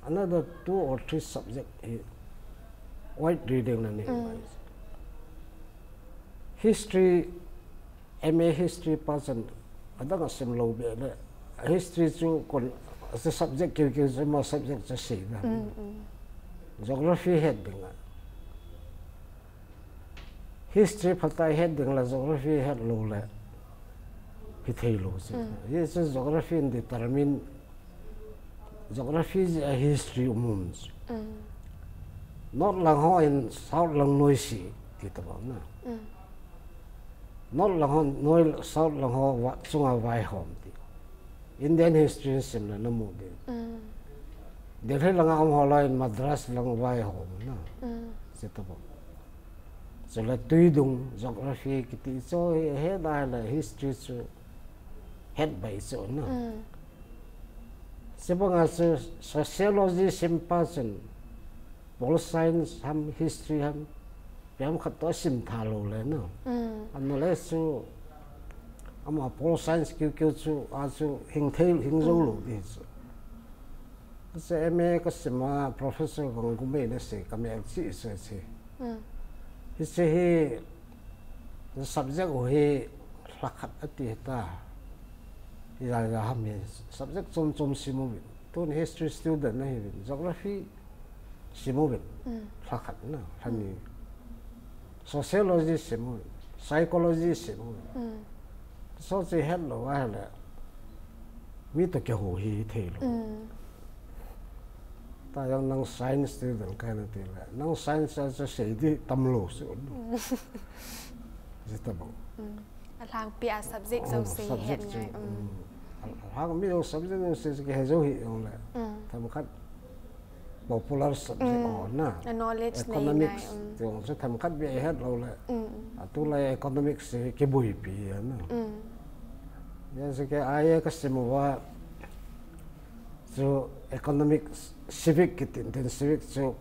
another two or three subject hi wide reading na ni. History, M A history person adang a sim lo be le, history chu kon, a subject keu keu chu ma subject chu si na. Geography het ding a. History phatai het ding la geography het lo le hi thei lo si. Ye chu geography in determine, geography is a history um um chu. North lang ho in South lang noi si ti ta ba na. North lang ho noi, South lang ho wa chunga vai hom ti. Indian history sim le na mu de. Delhi lang a um ho la in Madras lang vai hom na. Si ta ba. Chu le tui dung geography kiti chu he dai le history chu het bai chu na. Sibanga chu sociology sim pa chun pol science ham history ham piam khat to sim tha lo le na. Ano le chu ama pol science kiu kiu chu a chu hing thei hing zo lo di chu. Chu M A ka sim a professor kong kumei na se ka mel chi se se. Hi se hi subject ho hi hlakhat ati ta. Hi ya ya ham hi subject chom chom sim u. Tun history student na hi, geography sim u. Hlakhat na, hlani. Sociology sim u, psychology sim u. So chi het lo a le mi to ke ho hi thei lo. Ta yang nang science student ka na ti le. Nang science a chu sei di tam lo su. Ji ta bo. A hlang pi a subject zo se het ngai. Hang mi lo subject zo se ke he zo hi yong le. Tham khat popular subject ho na. A knowledge nei Economics ngai. Tiong chu tham khat bi het lo le. A tu le economics se ke bui pi ya na. Ya se ke ai ka sim wa chu economics civic ki tin tin civic chu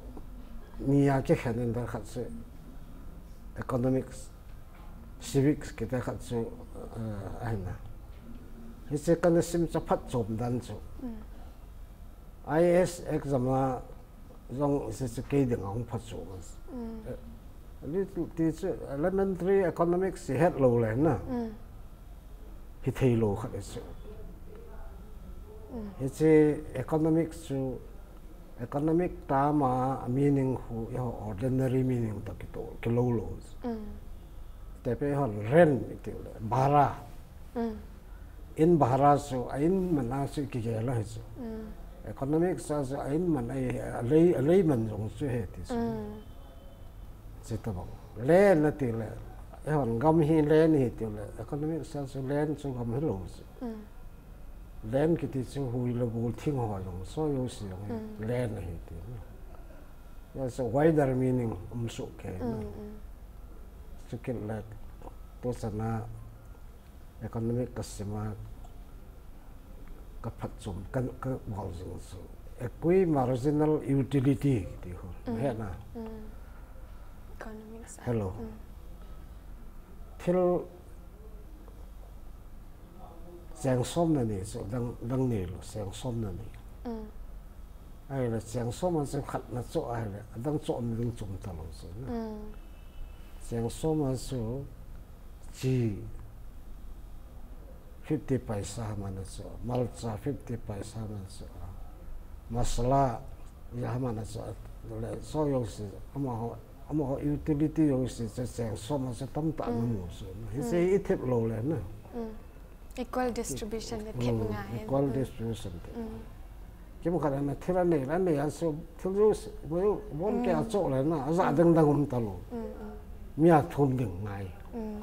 ni ya ke khan in da khat se economics civics kiti khat chu, eh, ahina. Hiche kana sim chu phatchom dan chu. Mm. I A S exam a jong hiche chu kei dinga hung phatchom. Mm. Eh, little ti chu elementary economics hi het lou le na. Mm. Hithei lou khat chu. Mm. Hiche economics chu economic term a meaning khu, eiho ordinary meaning toh kitoh, kilou lou. Mm. Tepet hon rent iti le, bhara. Mm. In bhara chu, a in man a chu kigel a hi chu. Mm. Economics a chu a in man a, a lei, a lei man jong chu ahi ti chu. Mm. Chuti bang. Land ati le, eihon gam hi land ahi ti le, economics a chu land chu gam hilou chu. Mm. Land kiti chu hui le gol thing ho jong, soil jouse jong hi, mm, land ahi ti. Hijeh a chu wider meaning um soh kei. Mm, mm. Chukit le, tuchan a economic ka sim a, ka phatchom, ka, ka bol jing chu. Equi marginal utility ti ho. Mm. Hena. Mm. Economics a. Hello. Mm. Thil cheng som na ni chu dang, dang ni lou, cheng som na ni. Mm. Ahile cheng som a chu khat na choh ahile, adang choh na ding chom talou chu na. Mm. Cheng som a chu chi fifty paisa mana chu, malcha fifty paisa mana chu, masala ya mana chu, le soil jouse, amaho, amaho utility jouse chu cheng som a chu tamtah na mu chu. Hiche i thep lou le na. Mm. Equal distribution le thep ngai hen. Equal distribution thep. Mm. Kimkhat a na thil anei, anei a chu thil jouse, bon kei a choh le na, ajat dang dang um talou. Mm, mm. Mi a thum ding ngai. Mm.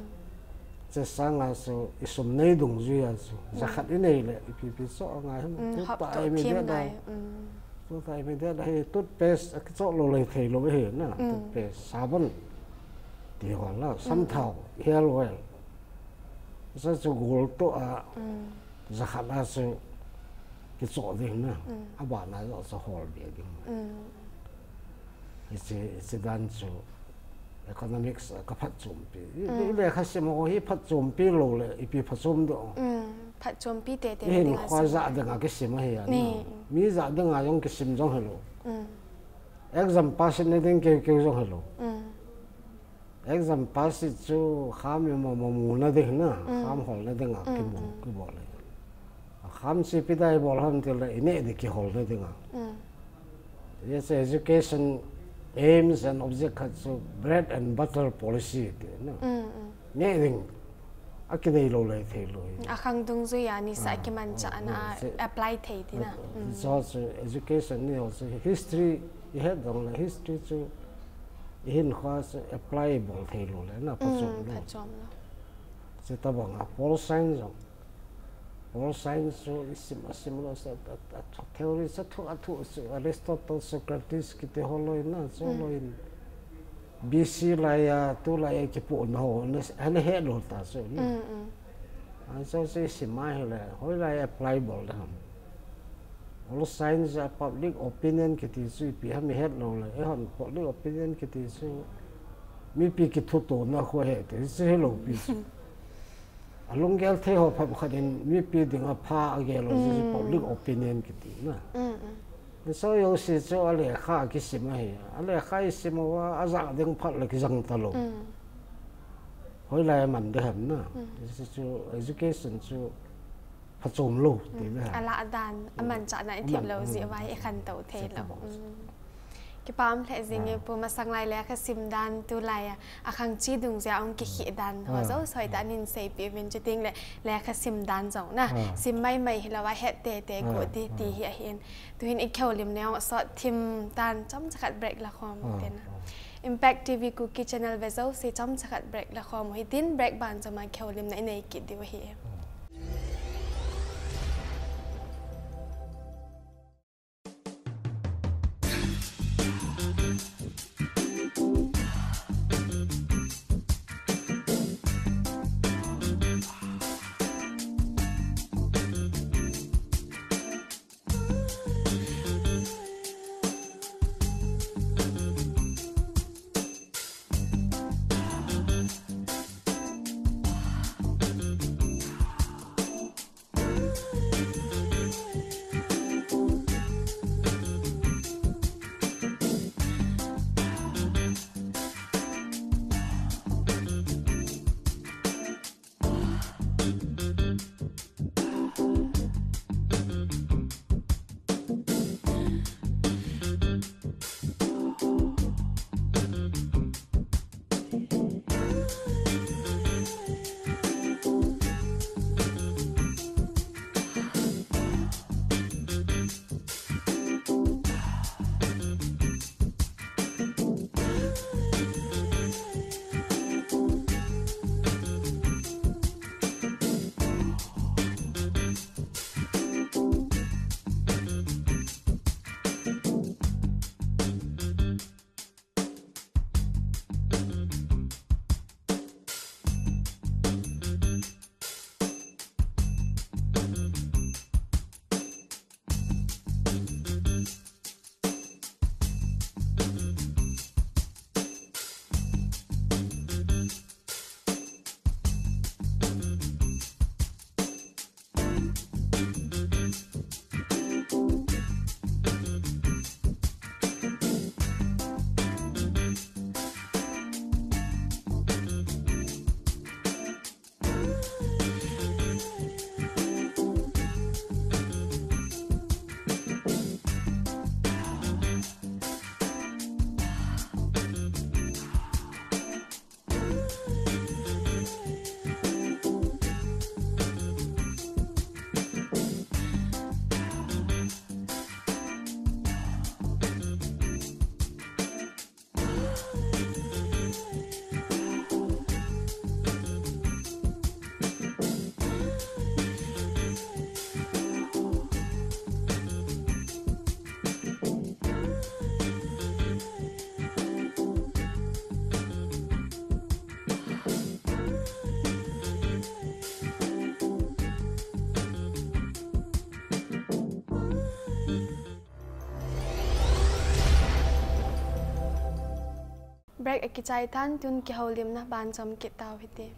Hiche sanga chu i sum nei dungjui a chu, mm, jakhat i nei le, ipi pi choh ngai hen. Mm, hop toh i mi them dia da. Ngai. Mm. Tuta i mi dia da hi toothpaste, a kichoh lou le thei lou hi na, mm, toothpaste, sabon. Ti ho la, mm, samthao, hair oil. Sa chu gol toh a, mm, jakhat a chu kichoh ding na. Mm. Abana joh chu hol be ding. Mm. Hiche, hiche dan chu Economics ka phatchompi. I, i lekha sim ho hi phatchompi lou le, ipi phatchom do. Mm, phatchompi te te I hin khwa za de nga ke sim hi ya. Ni. Mi za de nga jong ke sim jong hello. Mm. Exam pass ne ding ke ke jong hello. Mm. Exam pass chu kham yo mo mo mu na ding na, mm, kham hol na ding a ki mu, mm, ki bol le. Kham si pi dai bol ham til le, ine de ki hol na ding a. Mm. Yes, education aims and object khat chu bread and butter policy ti na. Mm, mm. Ne ding a ki nei lou le thei lou. A khang dungjui a ni sa ki man cha na apply thei ti na. Mm. So, so education ni also history i het dong le history chu i hin khwa chu apply bol thei lou le na pa chu. Mm, pa chom lo. Chu ta bang a pol science jong. Pol science chu i sim a sim lou sa, a, a, a theory sa thu a thu chu Aristotle, Socrates kiti ho lou na, chu lou in. B C lai a, tu lai a ki pu na ho, na, na he lou ta chu. Mm, mm. A chu chu i sim a hi le, hoi lai apply bol da ham. Pol science a public opinion kiti chu ipi ham i het lou le, e hon public opinion kiti chu mipi ki thu to na ho he ti chu hello pi chu. A lunggel thei ho pha khat in mipi ding a pha a gel lou chu, mm, public opinion kiti na. Mm, mm. So yo si chu a lekha ki sim a hi. A lekha i sim a, a za ding phat le ki jang ta lou. Mm. Hoi lai man de ham na. Mm. Si chu education chu phatchom lou ti na. A la dan, a man cha na i thim lou ji vai i khan to thei lou. Mm. Kipah lheh jing e pu, masang lai lekha sim dan tu lai a, a khang chi dungjui a ong ki khi dan ho, ah, zo soi ta nin sei pi vin chu ting le lekha sim dan jong na. Ah. Sim mai mai hi lou a het te te ko, ah, ti, ti, ah, hi a hin. Tu hin i kheu lim ne ong sot thim dan chom cha khat break la khom, ah, te na. Ah. Impact T V Kuki channel ve zo si chom cha khat break la khom hi tin break ban chom a kheu lim na i nei ki diu hi. Ah. Break a kichai than tun kihoulimna ban chom kit tau hiti.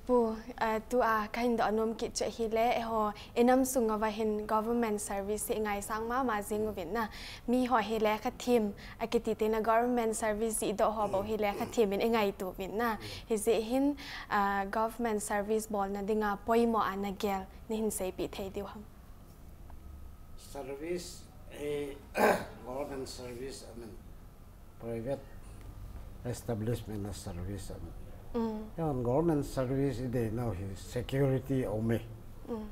Pu, uh, tu a kahin do anom kit chu hile, eiho inam sunga va hin government service hi ngai sang mama jing uvin na. Mi ho hi lekha thim, akiti te na government service ji do ho bo hi lekha thim in ngai tu vin na. Hijeh hin, uh, government service bolna dinga poimo ana gel, nahin seipi thei diu ham. Service, eh, government service, I mean, private establishment na service, I mean. Mm. Yawan government service i dei nau hi security ome. Mm.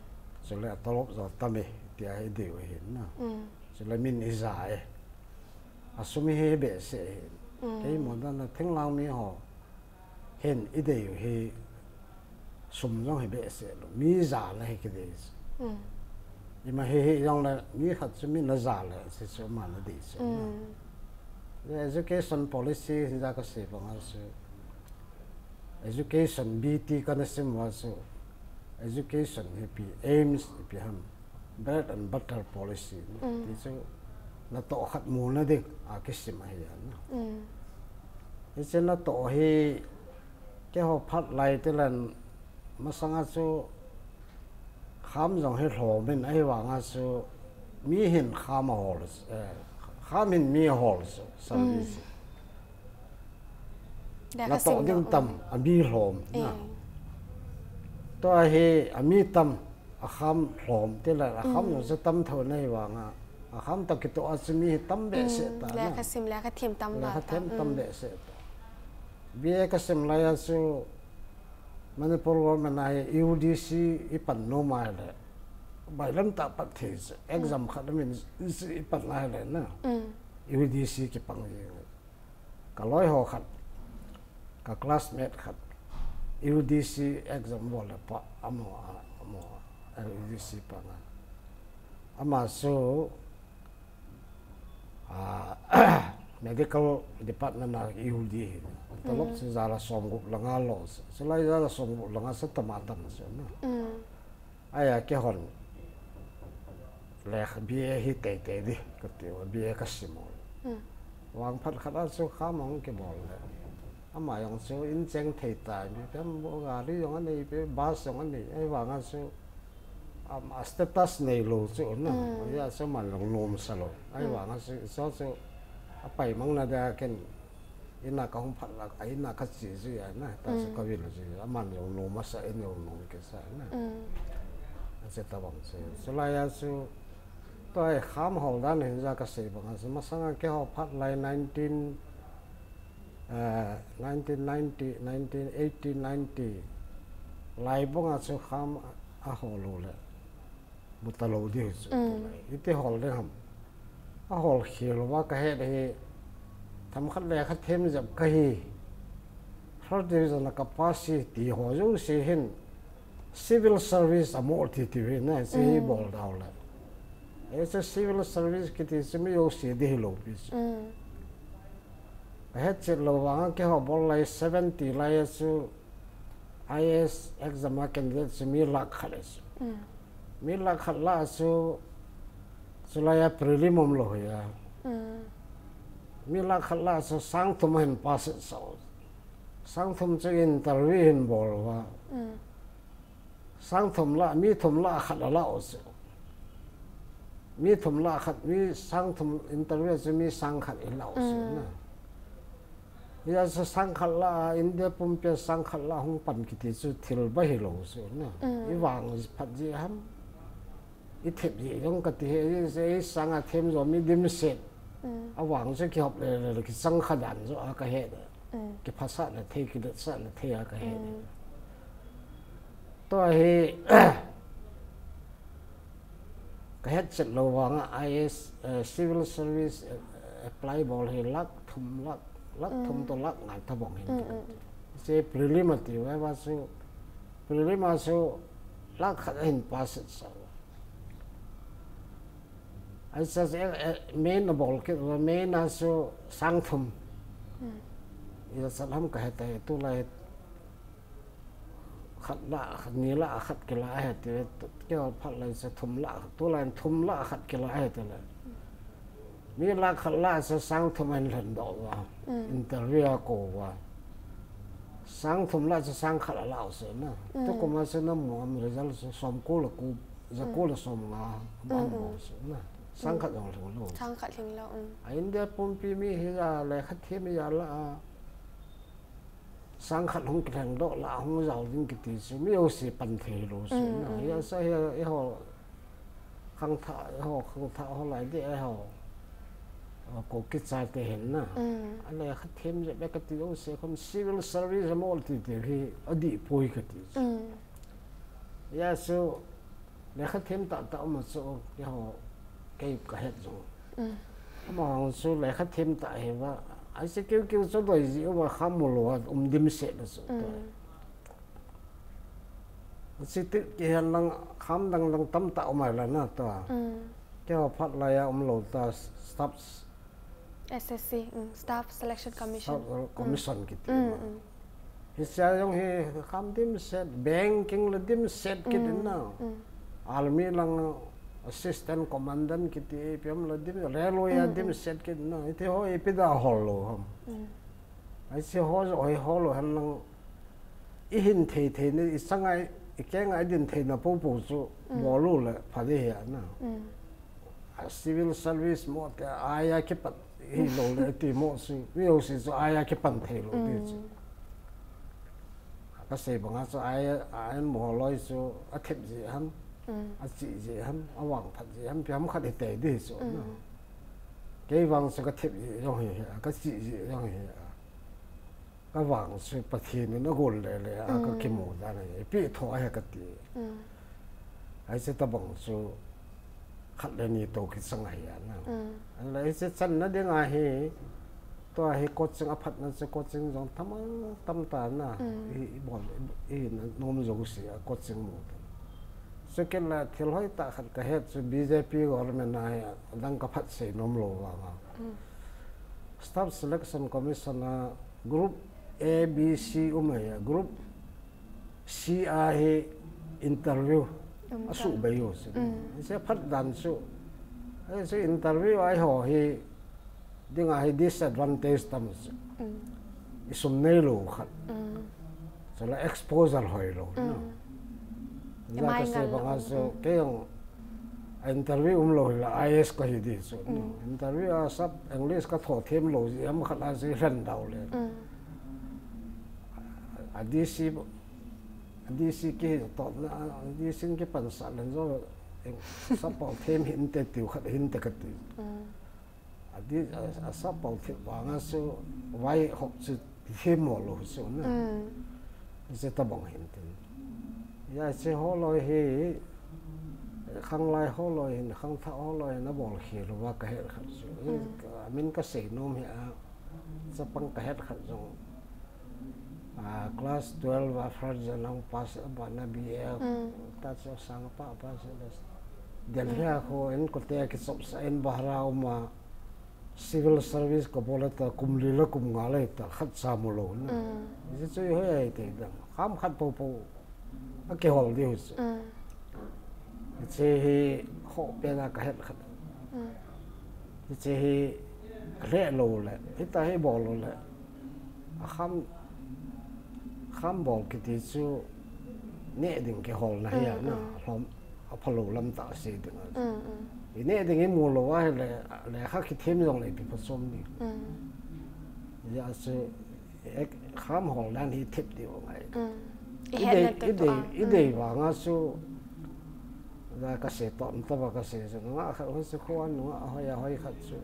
Chule a tolop jo tame, tia i dei u hin na. Mm. Chule min i ja e. Asum hi behseh hin. Mm. Keimo dan na thinglang mi ho. Hin i dei u hi sum jong hi behseh lou. Mi ja na hi kidei. Mm. Ima hi hi jong le mi khat chu mi na ja le, si chu ma na dei chu. Mm. The education policy hin ja ka sei banga chu. Education B T kana sim va chu. Education hi pi aims hi pi ham. Bread and butter policy. Mm. Ti chu na to khat mu na ding a kisim a hi an. Mm. Hi chu na to hi keiho phat lai te lan masanga chu kham jong hi hlom in ahi vanga chu mi hin kham a hol, eh, kham hin mi a hol chu service. Mm. Na to ding tam a mi hlom na. Eh. To a hi a mi tam a kham hlom te la a kham jong chu tam tho na hi vanga. A kham ta kito a chu mi hi tam behseh ta na. Lekha sim, lekha thim tam ba ta. Lekha thim tam behseh ta. B A ka sim lai a chu Manipur government a hi U D C i pan nom a le. Bailam ta pat thei chu. Exam khat min i pan lai le na. Mm. U D C ki pang ji. Ka loi ho khat, ka classmate khat, U D C exam bol le pa, amo, amo, U D C pa nga. Ama chu, ah, medical department na U D hi. Tolop chu jala som gup langa lo. Chulai jala som gup langa sa tama tam chu na. Mm. Aya keihon lekha B A hi teitei di, kati uva B A kasim u. Mm. Vangphat khat a chu kham hung kibol le. Ama jong chu in cheng thei ta, mi tam bo gari jong anei pe, bus jong anei, ahivang a chu, um, a status nei lou chu na. Mm. Hijeh a chu aman jong nom sa lou. Ahivang a chu, chu chu apaimang na dia ken in a kahung phat la, a in a kache chu ahi na, ta chu kavil chu, aman jong nom asa, in jong nom kisa na. Mm. Ache tabang chu. Chulai a chu, Tua hi kham hol dan hin ja kasei bang a, masang a keiho phat lai nineteen, eh, nineteen ninety, nineteen eighty, ninety lai bang a chu kham ahol u le. Mu talou di chu. Mm. Iti hol ding ham. Ahol khel uva kahet hi. Themkhat le khat them jep kahi. First division a kapass ti ho jouse hin. Civil service amu ti ti ve na, hiche hi bol dau le. Hiche civil service kiti chu mi jouse di hilou pi chu. Mm. Ahet chet lou vang a keiho bol lai seventy lai a chu I A S exam a candidate chu mi lakh khat ahi chu. Mm. Mi lakh khat lah a chu, chulai a prelim um lou hi a. Mm. Mi lakh khat lah a chu sang thum ahin pass sa u. Sang thum chu interview hin bol uva. Mm. Sang thum lah, mi thum lah khat alah u chu. Mi thum lah khat, mi sang thum interview chu mi sang khat ilah u chu na. Hijeh a chu sang khat lah, India pumpi a sang khat lah hung pan kiti chu thil ba hilou chu na. Mm. Ivang phat ji ham. Ithep ji jong kati hi, i, i sang a them jo mi dimset. Mm. Avang chu kihop le, le, le, kichang kha dan jo a kahe de. Mm. Kiphasah na thei, kidetsah na thei a kahe de. Mm. Tua hi, kahet chet lou vang a I A S, eh, civil service, eh, apply bol hi lakh thum, lakh, lakh thum to lakh nga tabang hin. Mm, mm, mm. Hiche prelim ati uva chu, prelim a chu lakh khat ahin pass sa u. Ahi chu, eh, eh, main abol kit uva, main a chu sang thum. Mm. Ijat ham kahe tai, tulai khat lah, khat ni lah, khat kila ahi ti, keiho phat lai chu thum lah, tulai thum lah khat kila ahi ti le. Mi lakh khat lah chu sang thum a hin lhen doh uva. Interview a kou uva. Sang thum lah chu sang khat a lah u chu na. Tu kum a chu na mu am result chu som ko le ko, ja ko le som nga, am mo chu na. Sang khat jong lhing lou. Sang khat lhing lou. A India pumpi mi hi a lekha them a lah a sang khat hung kilheng doh lah hung jao ding kiti chu mi jouse pan thei lou chu na. Hi a sa hi a, eiho khangthah, eiho khangthah ho lai ding eiho. Ko kicha te hin na. A lekha them jep e kati jouse khun civil service mo ti te hi adih poi kati chu. Hi a chu lekha them tah tah um a chu eiho kei ka het jong. Ama hung chu lekha them tah hi uva. Ahi chu keu keu chu doi ji uva kham mu lou a um dimset a chu. Chu ti kihen lang kham dang dang tamtah um a la na ta. Keiho phat lai a um lou ta staffs. S S C, mm, Staff Selection Commission. Staff Commission kiti ma. Hi cha jong hi kham dimset, banking le dimset kiti na. Army lang assistant commandant kiti, A P M le dim, railway a dimset kiti na. Hiti ho ipi dia hol lou ham. Ahi chu ho jo hoi hol lou hen lang i hin thei thei na, i chang a, i keng a i din thei na popo chu bol u le pha ding hi a na. A civil service mo te ahi a kipan hi lou le ti mo si, mi jouse chu ahi a kipan thei lou ti chu. Ka sei bang a chu ahi a, ahi mo loi chu a thep ji ham, a chi ji ham, a vangphat ji ham, ipi ham khat hi tei ding chu na. Kei vang chu ka thep ji jong hi, ka chi ji jong hi. Ka vang chu Pathen in a gol le le a ka kimu dan ahi. Ipi tho ahi kati. Ahi chu tabang chu khat le ni to kichang ahi a na. Ahi chu channa ding ahi. Tua hi coaching a phatna chu coaching jong tam a tam ta na. I, i bol, i, i na nom jouse a coaching mu ta. Chu kei la thil hoi tah khat ka het chu B J P government a hi a dang ka phat sei nom lou vang a. Staff Selection Commission a group A, B, C um ahi a, group C a hi interview a suh bei u chu. Chu phat dan chu Ai chu interview ai ho hi dinga hi disadvantage tam chu. Mm. I sum nei lo khat. Mm. Chule exposure hoi lo. Mm. No. Ke Ja mai ka se ngal banga lo. chu Mm. kei jong a interview um lo hi la I A S ka hi di chu. No. Mm. Interview a sub English ka tho them lo ji am khat a ji ren dau le. Mm. A D C, a D C ki to na, a D C ki pan sa len zo, sub pau them hin te tiu khat hin te ka ti. Mm. A di, a, a sub pau them banga chu vai hop chu them mo lo chu na. Mm. Ze ta bang hin tin. Ya che ho lo hi, khang lai ho lo hin, khang tha ho lo hin a bol khi lo wa ka het khat chu. Mm. Ka, min ka sei nom hi a, chapang ka het khat jong. A, class twelve a first jong pass a ba na B A. Mm. Ta chu sang pa pa se das. Delhi a ko en ko te ki chop sa en bahra uma civil service ka bol ta kum li la kum nga le ta khat sa mo lo na. Mm. Ji chu hoi ai te dang. Kham khat po po. A ke hol di hus. Mm. Che hi ho pe na ka het khat. Mm. Che hi re lo le. Hi ta hi bol lo le. A kham, kham bol ki ti chu ne ding ke hol na hi a Mm, na. mm. Hlom a pha lo lam ta se ding a. Mm, mm. I ne ding i mu lo wa le, le kha ki them jong le pi pa som ni. Mm. Ya chu ek kham hol dan hi thip ti wa ngai. Mm. I I het dei, na te i to dei, a. I Mm. dei wa nga chu. Da ka se to ta ba ka se chu nga kha ho chu ko an nga hoi a hoi kha chu.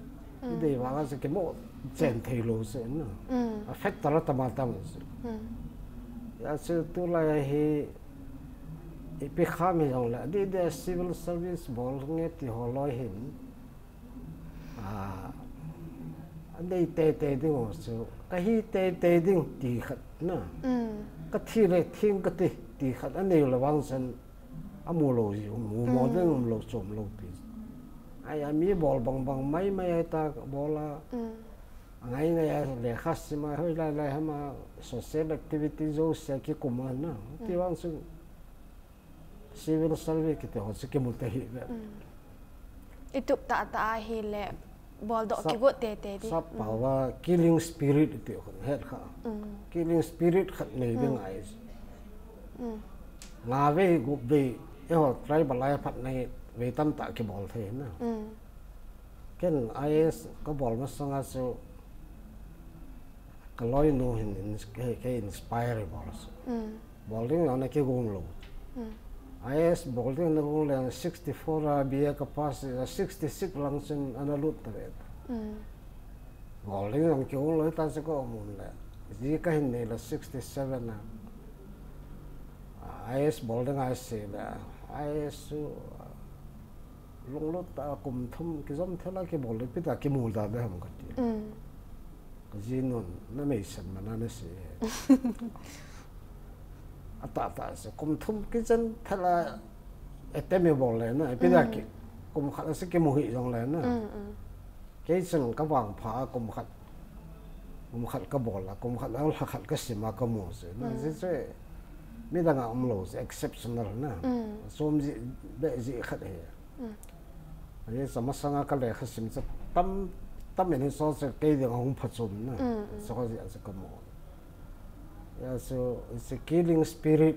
I Mm. dei wa nga chu ki mo chen thei lo se na. Mm. A factor ta ma ta mo chu. Mm. Ya chu tu lai hi i pi kham hi jong le. Di de civil service bol nge ti ho lo hin. A, a nei te te ding o chu. Ka hi te te ding ti khat na. Mm. Ka thi le thing ka ti, ti khat a nei lo wang san a mu lo ji, mu mo Mm. ding um lo chom lo pi. Ai, a mi bol bang bang mai mai ai ta bol a. Mm. A ngai ngai a le kha si ma hoi lai lai ha ma social activity zo se ki kum a na. Ti Mm. wang sun civil service ki te ho se ki mu te hi le. Mm. I tup ta ta a hi le bol do ki got te te di. Sap pawa killing spirit ti khun het kha. Killing spirit khat nei ding ai. Nga ve gup ve e ho tribal ai phat nei ve tam ta ki bol the na. Ken I A S ka bol ma sanga su ka loi nu hin ke inspire bol su. Bol ding na ki gong lo. I A S bol ding na gong le sixty four a B A ka pass a sixty six lang sin ana lut ta ve. Bol ding na ki gong lo ta se ko mun le. Ji ka hin nei la sixty seven a. I A S bol ding a se la. I A S su lunglut ta kum thum ki zom thela ki bol le pita ki mul da be ham ka ti. Ka ji nun na mei san mana na se. Ata ta se kum thum ki zan thela ete me bol le na pita ki kum khat se ki mu hi jong le na. Kei sen ka bang pha kum khat kum khat ka bol la kum khat la khat ka sima ka mu se na se se. Mi da nga um lo se exceptional na. Som ji be ji khat he. Ani sama sanga ka le kha sim sa tam tam ni so se kei de hung pha chum na. So ka ji sa ka mu. Ya so it's a killing spirit.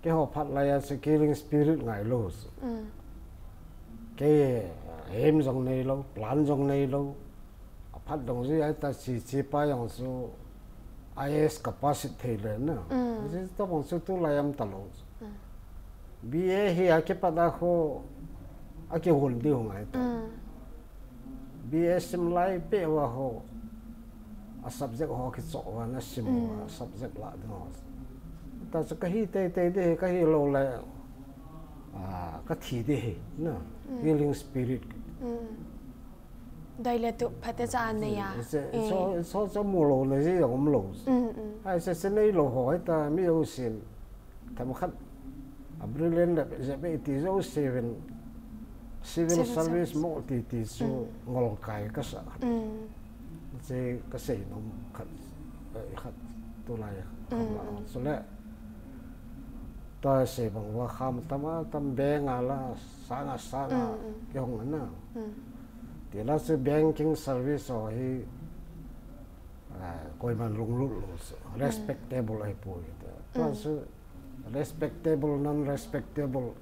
Ke ho phat la ya se killing spirit ngai lo se. Ke hem jong nei lo plan jong nei lo. A phat dong ji ai ta si si pa jong su I A S ka pass thei le na. Ji ta bong su tu la yam ta lo. B A hi a ke pa da ho a ke hol di ho ngai ta. B A sim lai pe wa ho a subject ho ki cho wa na sim wa subject la ding ho. Ta sa ka hi te te de ka hi lo le a ka thi de hi na healing spirit. Dai le tu phate cha ne ya. So so cha mo lo le ji yong lo. Ai se se nei lo ho ai ta mi yo sin. Tham khat a brilliant le je be ti zo seven civil service mo ti ti su ngol kai ka sa. Se ka sei nom khat khat tu lai khat la so le. Ta se bang wa kham tama tam bank a la sanga sanga Mm, mm. Kyong na. Mm. Ti la se banking service o hi ah, koi man lung lut lo se respectable ai pu ta. Ta Mm. se respectable, non respectable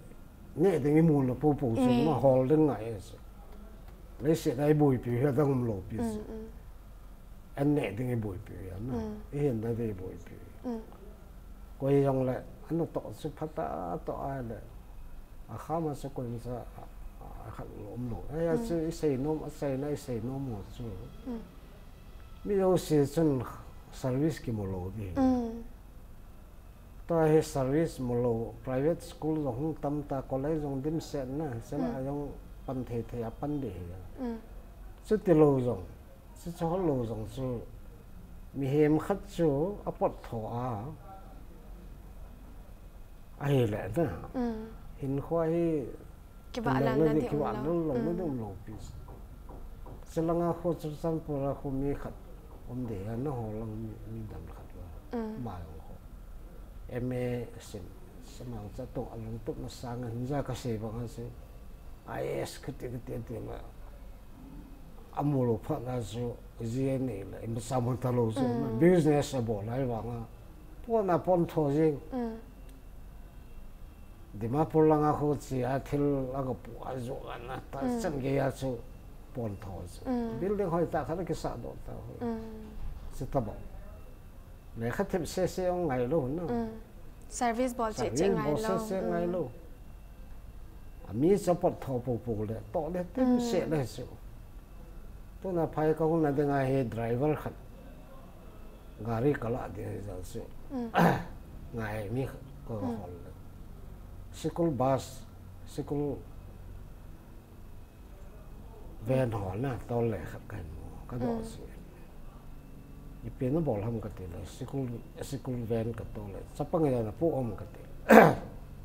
ne ding i mu na pu pu se Mm. ma hol ding ngai se. Le se dai bui pi ha dang lo pi se. Mm, mm. An ne ding i bui pi ya na. Mm. I hin da dei bui pi. Mm. Koi yong le an to se phata to ai le. A kham a se koi sa a khat lo um lo. Ai a se i sei nom a sei na i sei nom mo su. Mm. Mi yo se chun service ki mo lo di. Mm. Ta hi service mo lo private school zong hung tam ta college zong dim set na. Se la Mm. yong pan thei thei a pan di hi. Mm. Su ti lo zong. Su cho lo zong su. Mi hem khat su a pot tho a. A hi le na. Mm. Hin khua hi Ki ba lan na di um kiwa lo. Lo lo na Mm. dum lo pi. Silanga khu chu san pura khu mi khat um de ya na ho lang mi, mi dam khat wa. Mm. Ma yong khu. M A sin samang cha tong a lung tup na sang hin ja ka se bang a se. I A S kati kati ti la. A mu lo pha na su ji ne la im sa mon ta lo su. Mm. Business a bo lai wa nga. Pon a pon tho jing. Mm. Dimapur langa khu chi a thil a ka pu a zu a na ta Mm. chan ge ya chu pon tho chu. Mm. Building hoi ta kha ki sa do ta hoi. Mm. Si ta ba. Le kha thip se se ong ngai lo na. Mm. Service bol che che Service ngai bol se lo. se Mm. ngai lo. A mi support tho pu pu le to le tim Mm. se le su. Tu na phai ka hung na de ngai he driver khat. Gari ka la de za su. Mm. Ngai mi ko Mm. hol le. School bus, school van ho na to le khat kan mo ka do Mm. su. I pe na bol ham ka ti le school school van ka to le. Sapang ya na pu om ka ti.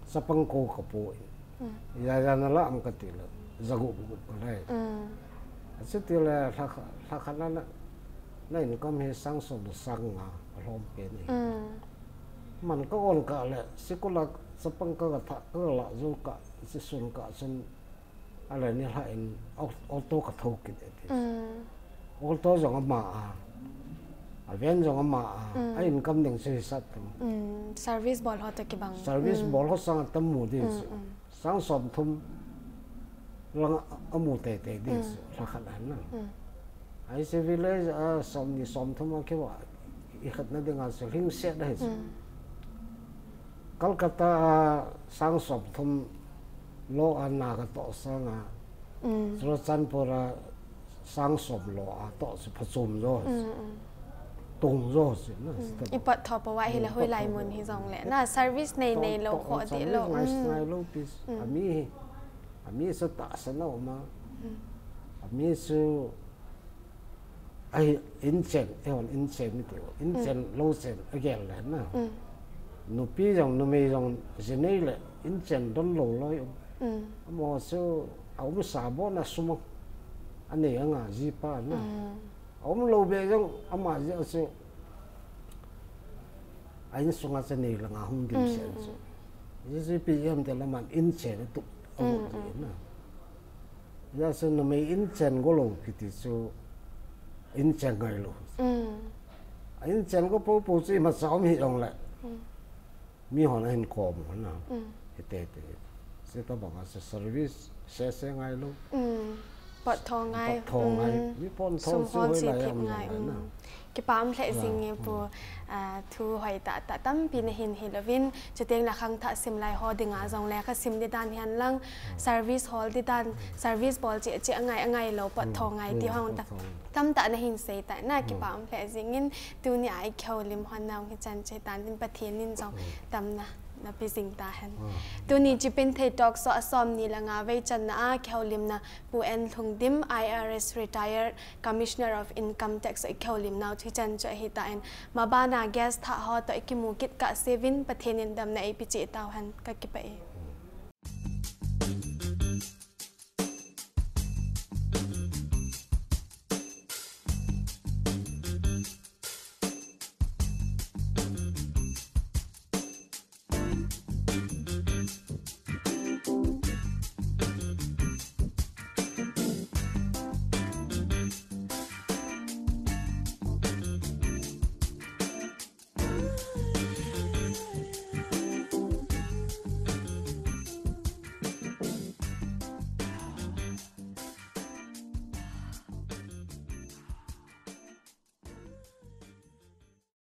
Sapang ko ka pu. Mm. Ya ya na la am ka ti le. Za gu gu ka le. Mm. A si ti le la kha la kha na na. Na income he sang so bu sang nga a hom pe ni. Mm. Man ka on ka le, sikula sapang ka ka tha ka la zo ka, si sun ka sun, a le ni hla in au-, auto ka tho kit e ti. Mm. Auto zong ama a, a van zong ama a, Mm. a income ding si sat tu. Mm. Service bol ho to kibang. Service Mm. bol ho sang tam mu di Mm, si. mm. Sang som thum lang a mu te te di Mm. si. Hla khat han na. Mm. Ai si village a som ni som thum a kiwa i khat na ding a si hling set da hi si. Mm. Calcutta a sang som thum lo a na ka to sang a. Mm. Churachandpur a sang som lo a to si phachum zo. Mm, mm. Tung zo si na. Mm. I pat tho pa wa hi la Mm, hoi pat lai tho mun pa hi wa. zong le. Na service nei To-, nei lo to-, kho di service lo. ngai, Mm. ngai lo pi si. Mm. A mi hi. A mi su ta sa na ma. Mm. A mi su ai in chen, e hon in chen mi ti. In Mm. chen lo chen a gel le na. Mm. Nupi zong, numei zong, zinei le in chen don lo lo. Mm. Amo su a um sa bo na sumang. A nei a nga zi pa na. Mm. A um lo be zong ama zi a su. A in sunga sa nei la nga hung dim Mm, se mm. su. Zi zi pi yam te la man in chen tu. Mm, Amo ti na. Ya su numei in chen go lo kiti su in chen ngai lo. Mm. A in chen go po po si ma sa um hi zong le. Mm. Mi hon a hin ko mo na. Mm. Hi te te. Si ta bang a si service se se ngai lo. Mm. Pat tho ngai. Pat tho ngai. Mm. Mi pon tho Sum si hon hoi si lai thip am ngai. ngai na. Mm. Kipam hle Ya, zing nge pu, mm. Ah, thu hoi ta, ta tampi na hin hi lovin. Chuteng la khang tha sim lai ho dinga zong le kha sim di dan hian lang. Service hol di dan, service bol che che a ngai, a ngai lo pat Mm, tho ngai mm, ti hong pat ta. tho. Tam ta na hin sei ta na Mm. kipam hle zing in. Tuni a i kheu lim hon nau hi chan che tan din Pathian in zong Mm. tam na, na pi zing ta hen. Mm. Tuni Chipin Thei Talk Show a som ni la nga vei chan na a kheu lim na Pu N Lhungdim, I R S retired, Commissioner of Income Tax i kheu lim nau thui chan chu ahi ta in. Ma ba na guest tha ho to i kimu kit ka sevin Pathian in dam na ei pi che tau hen ka kipa e.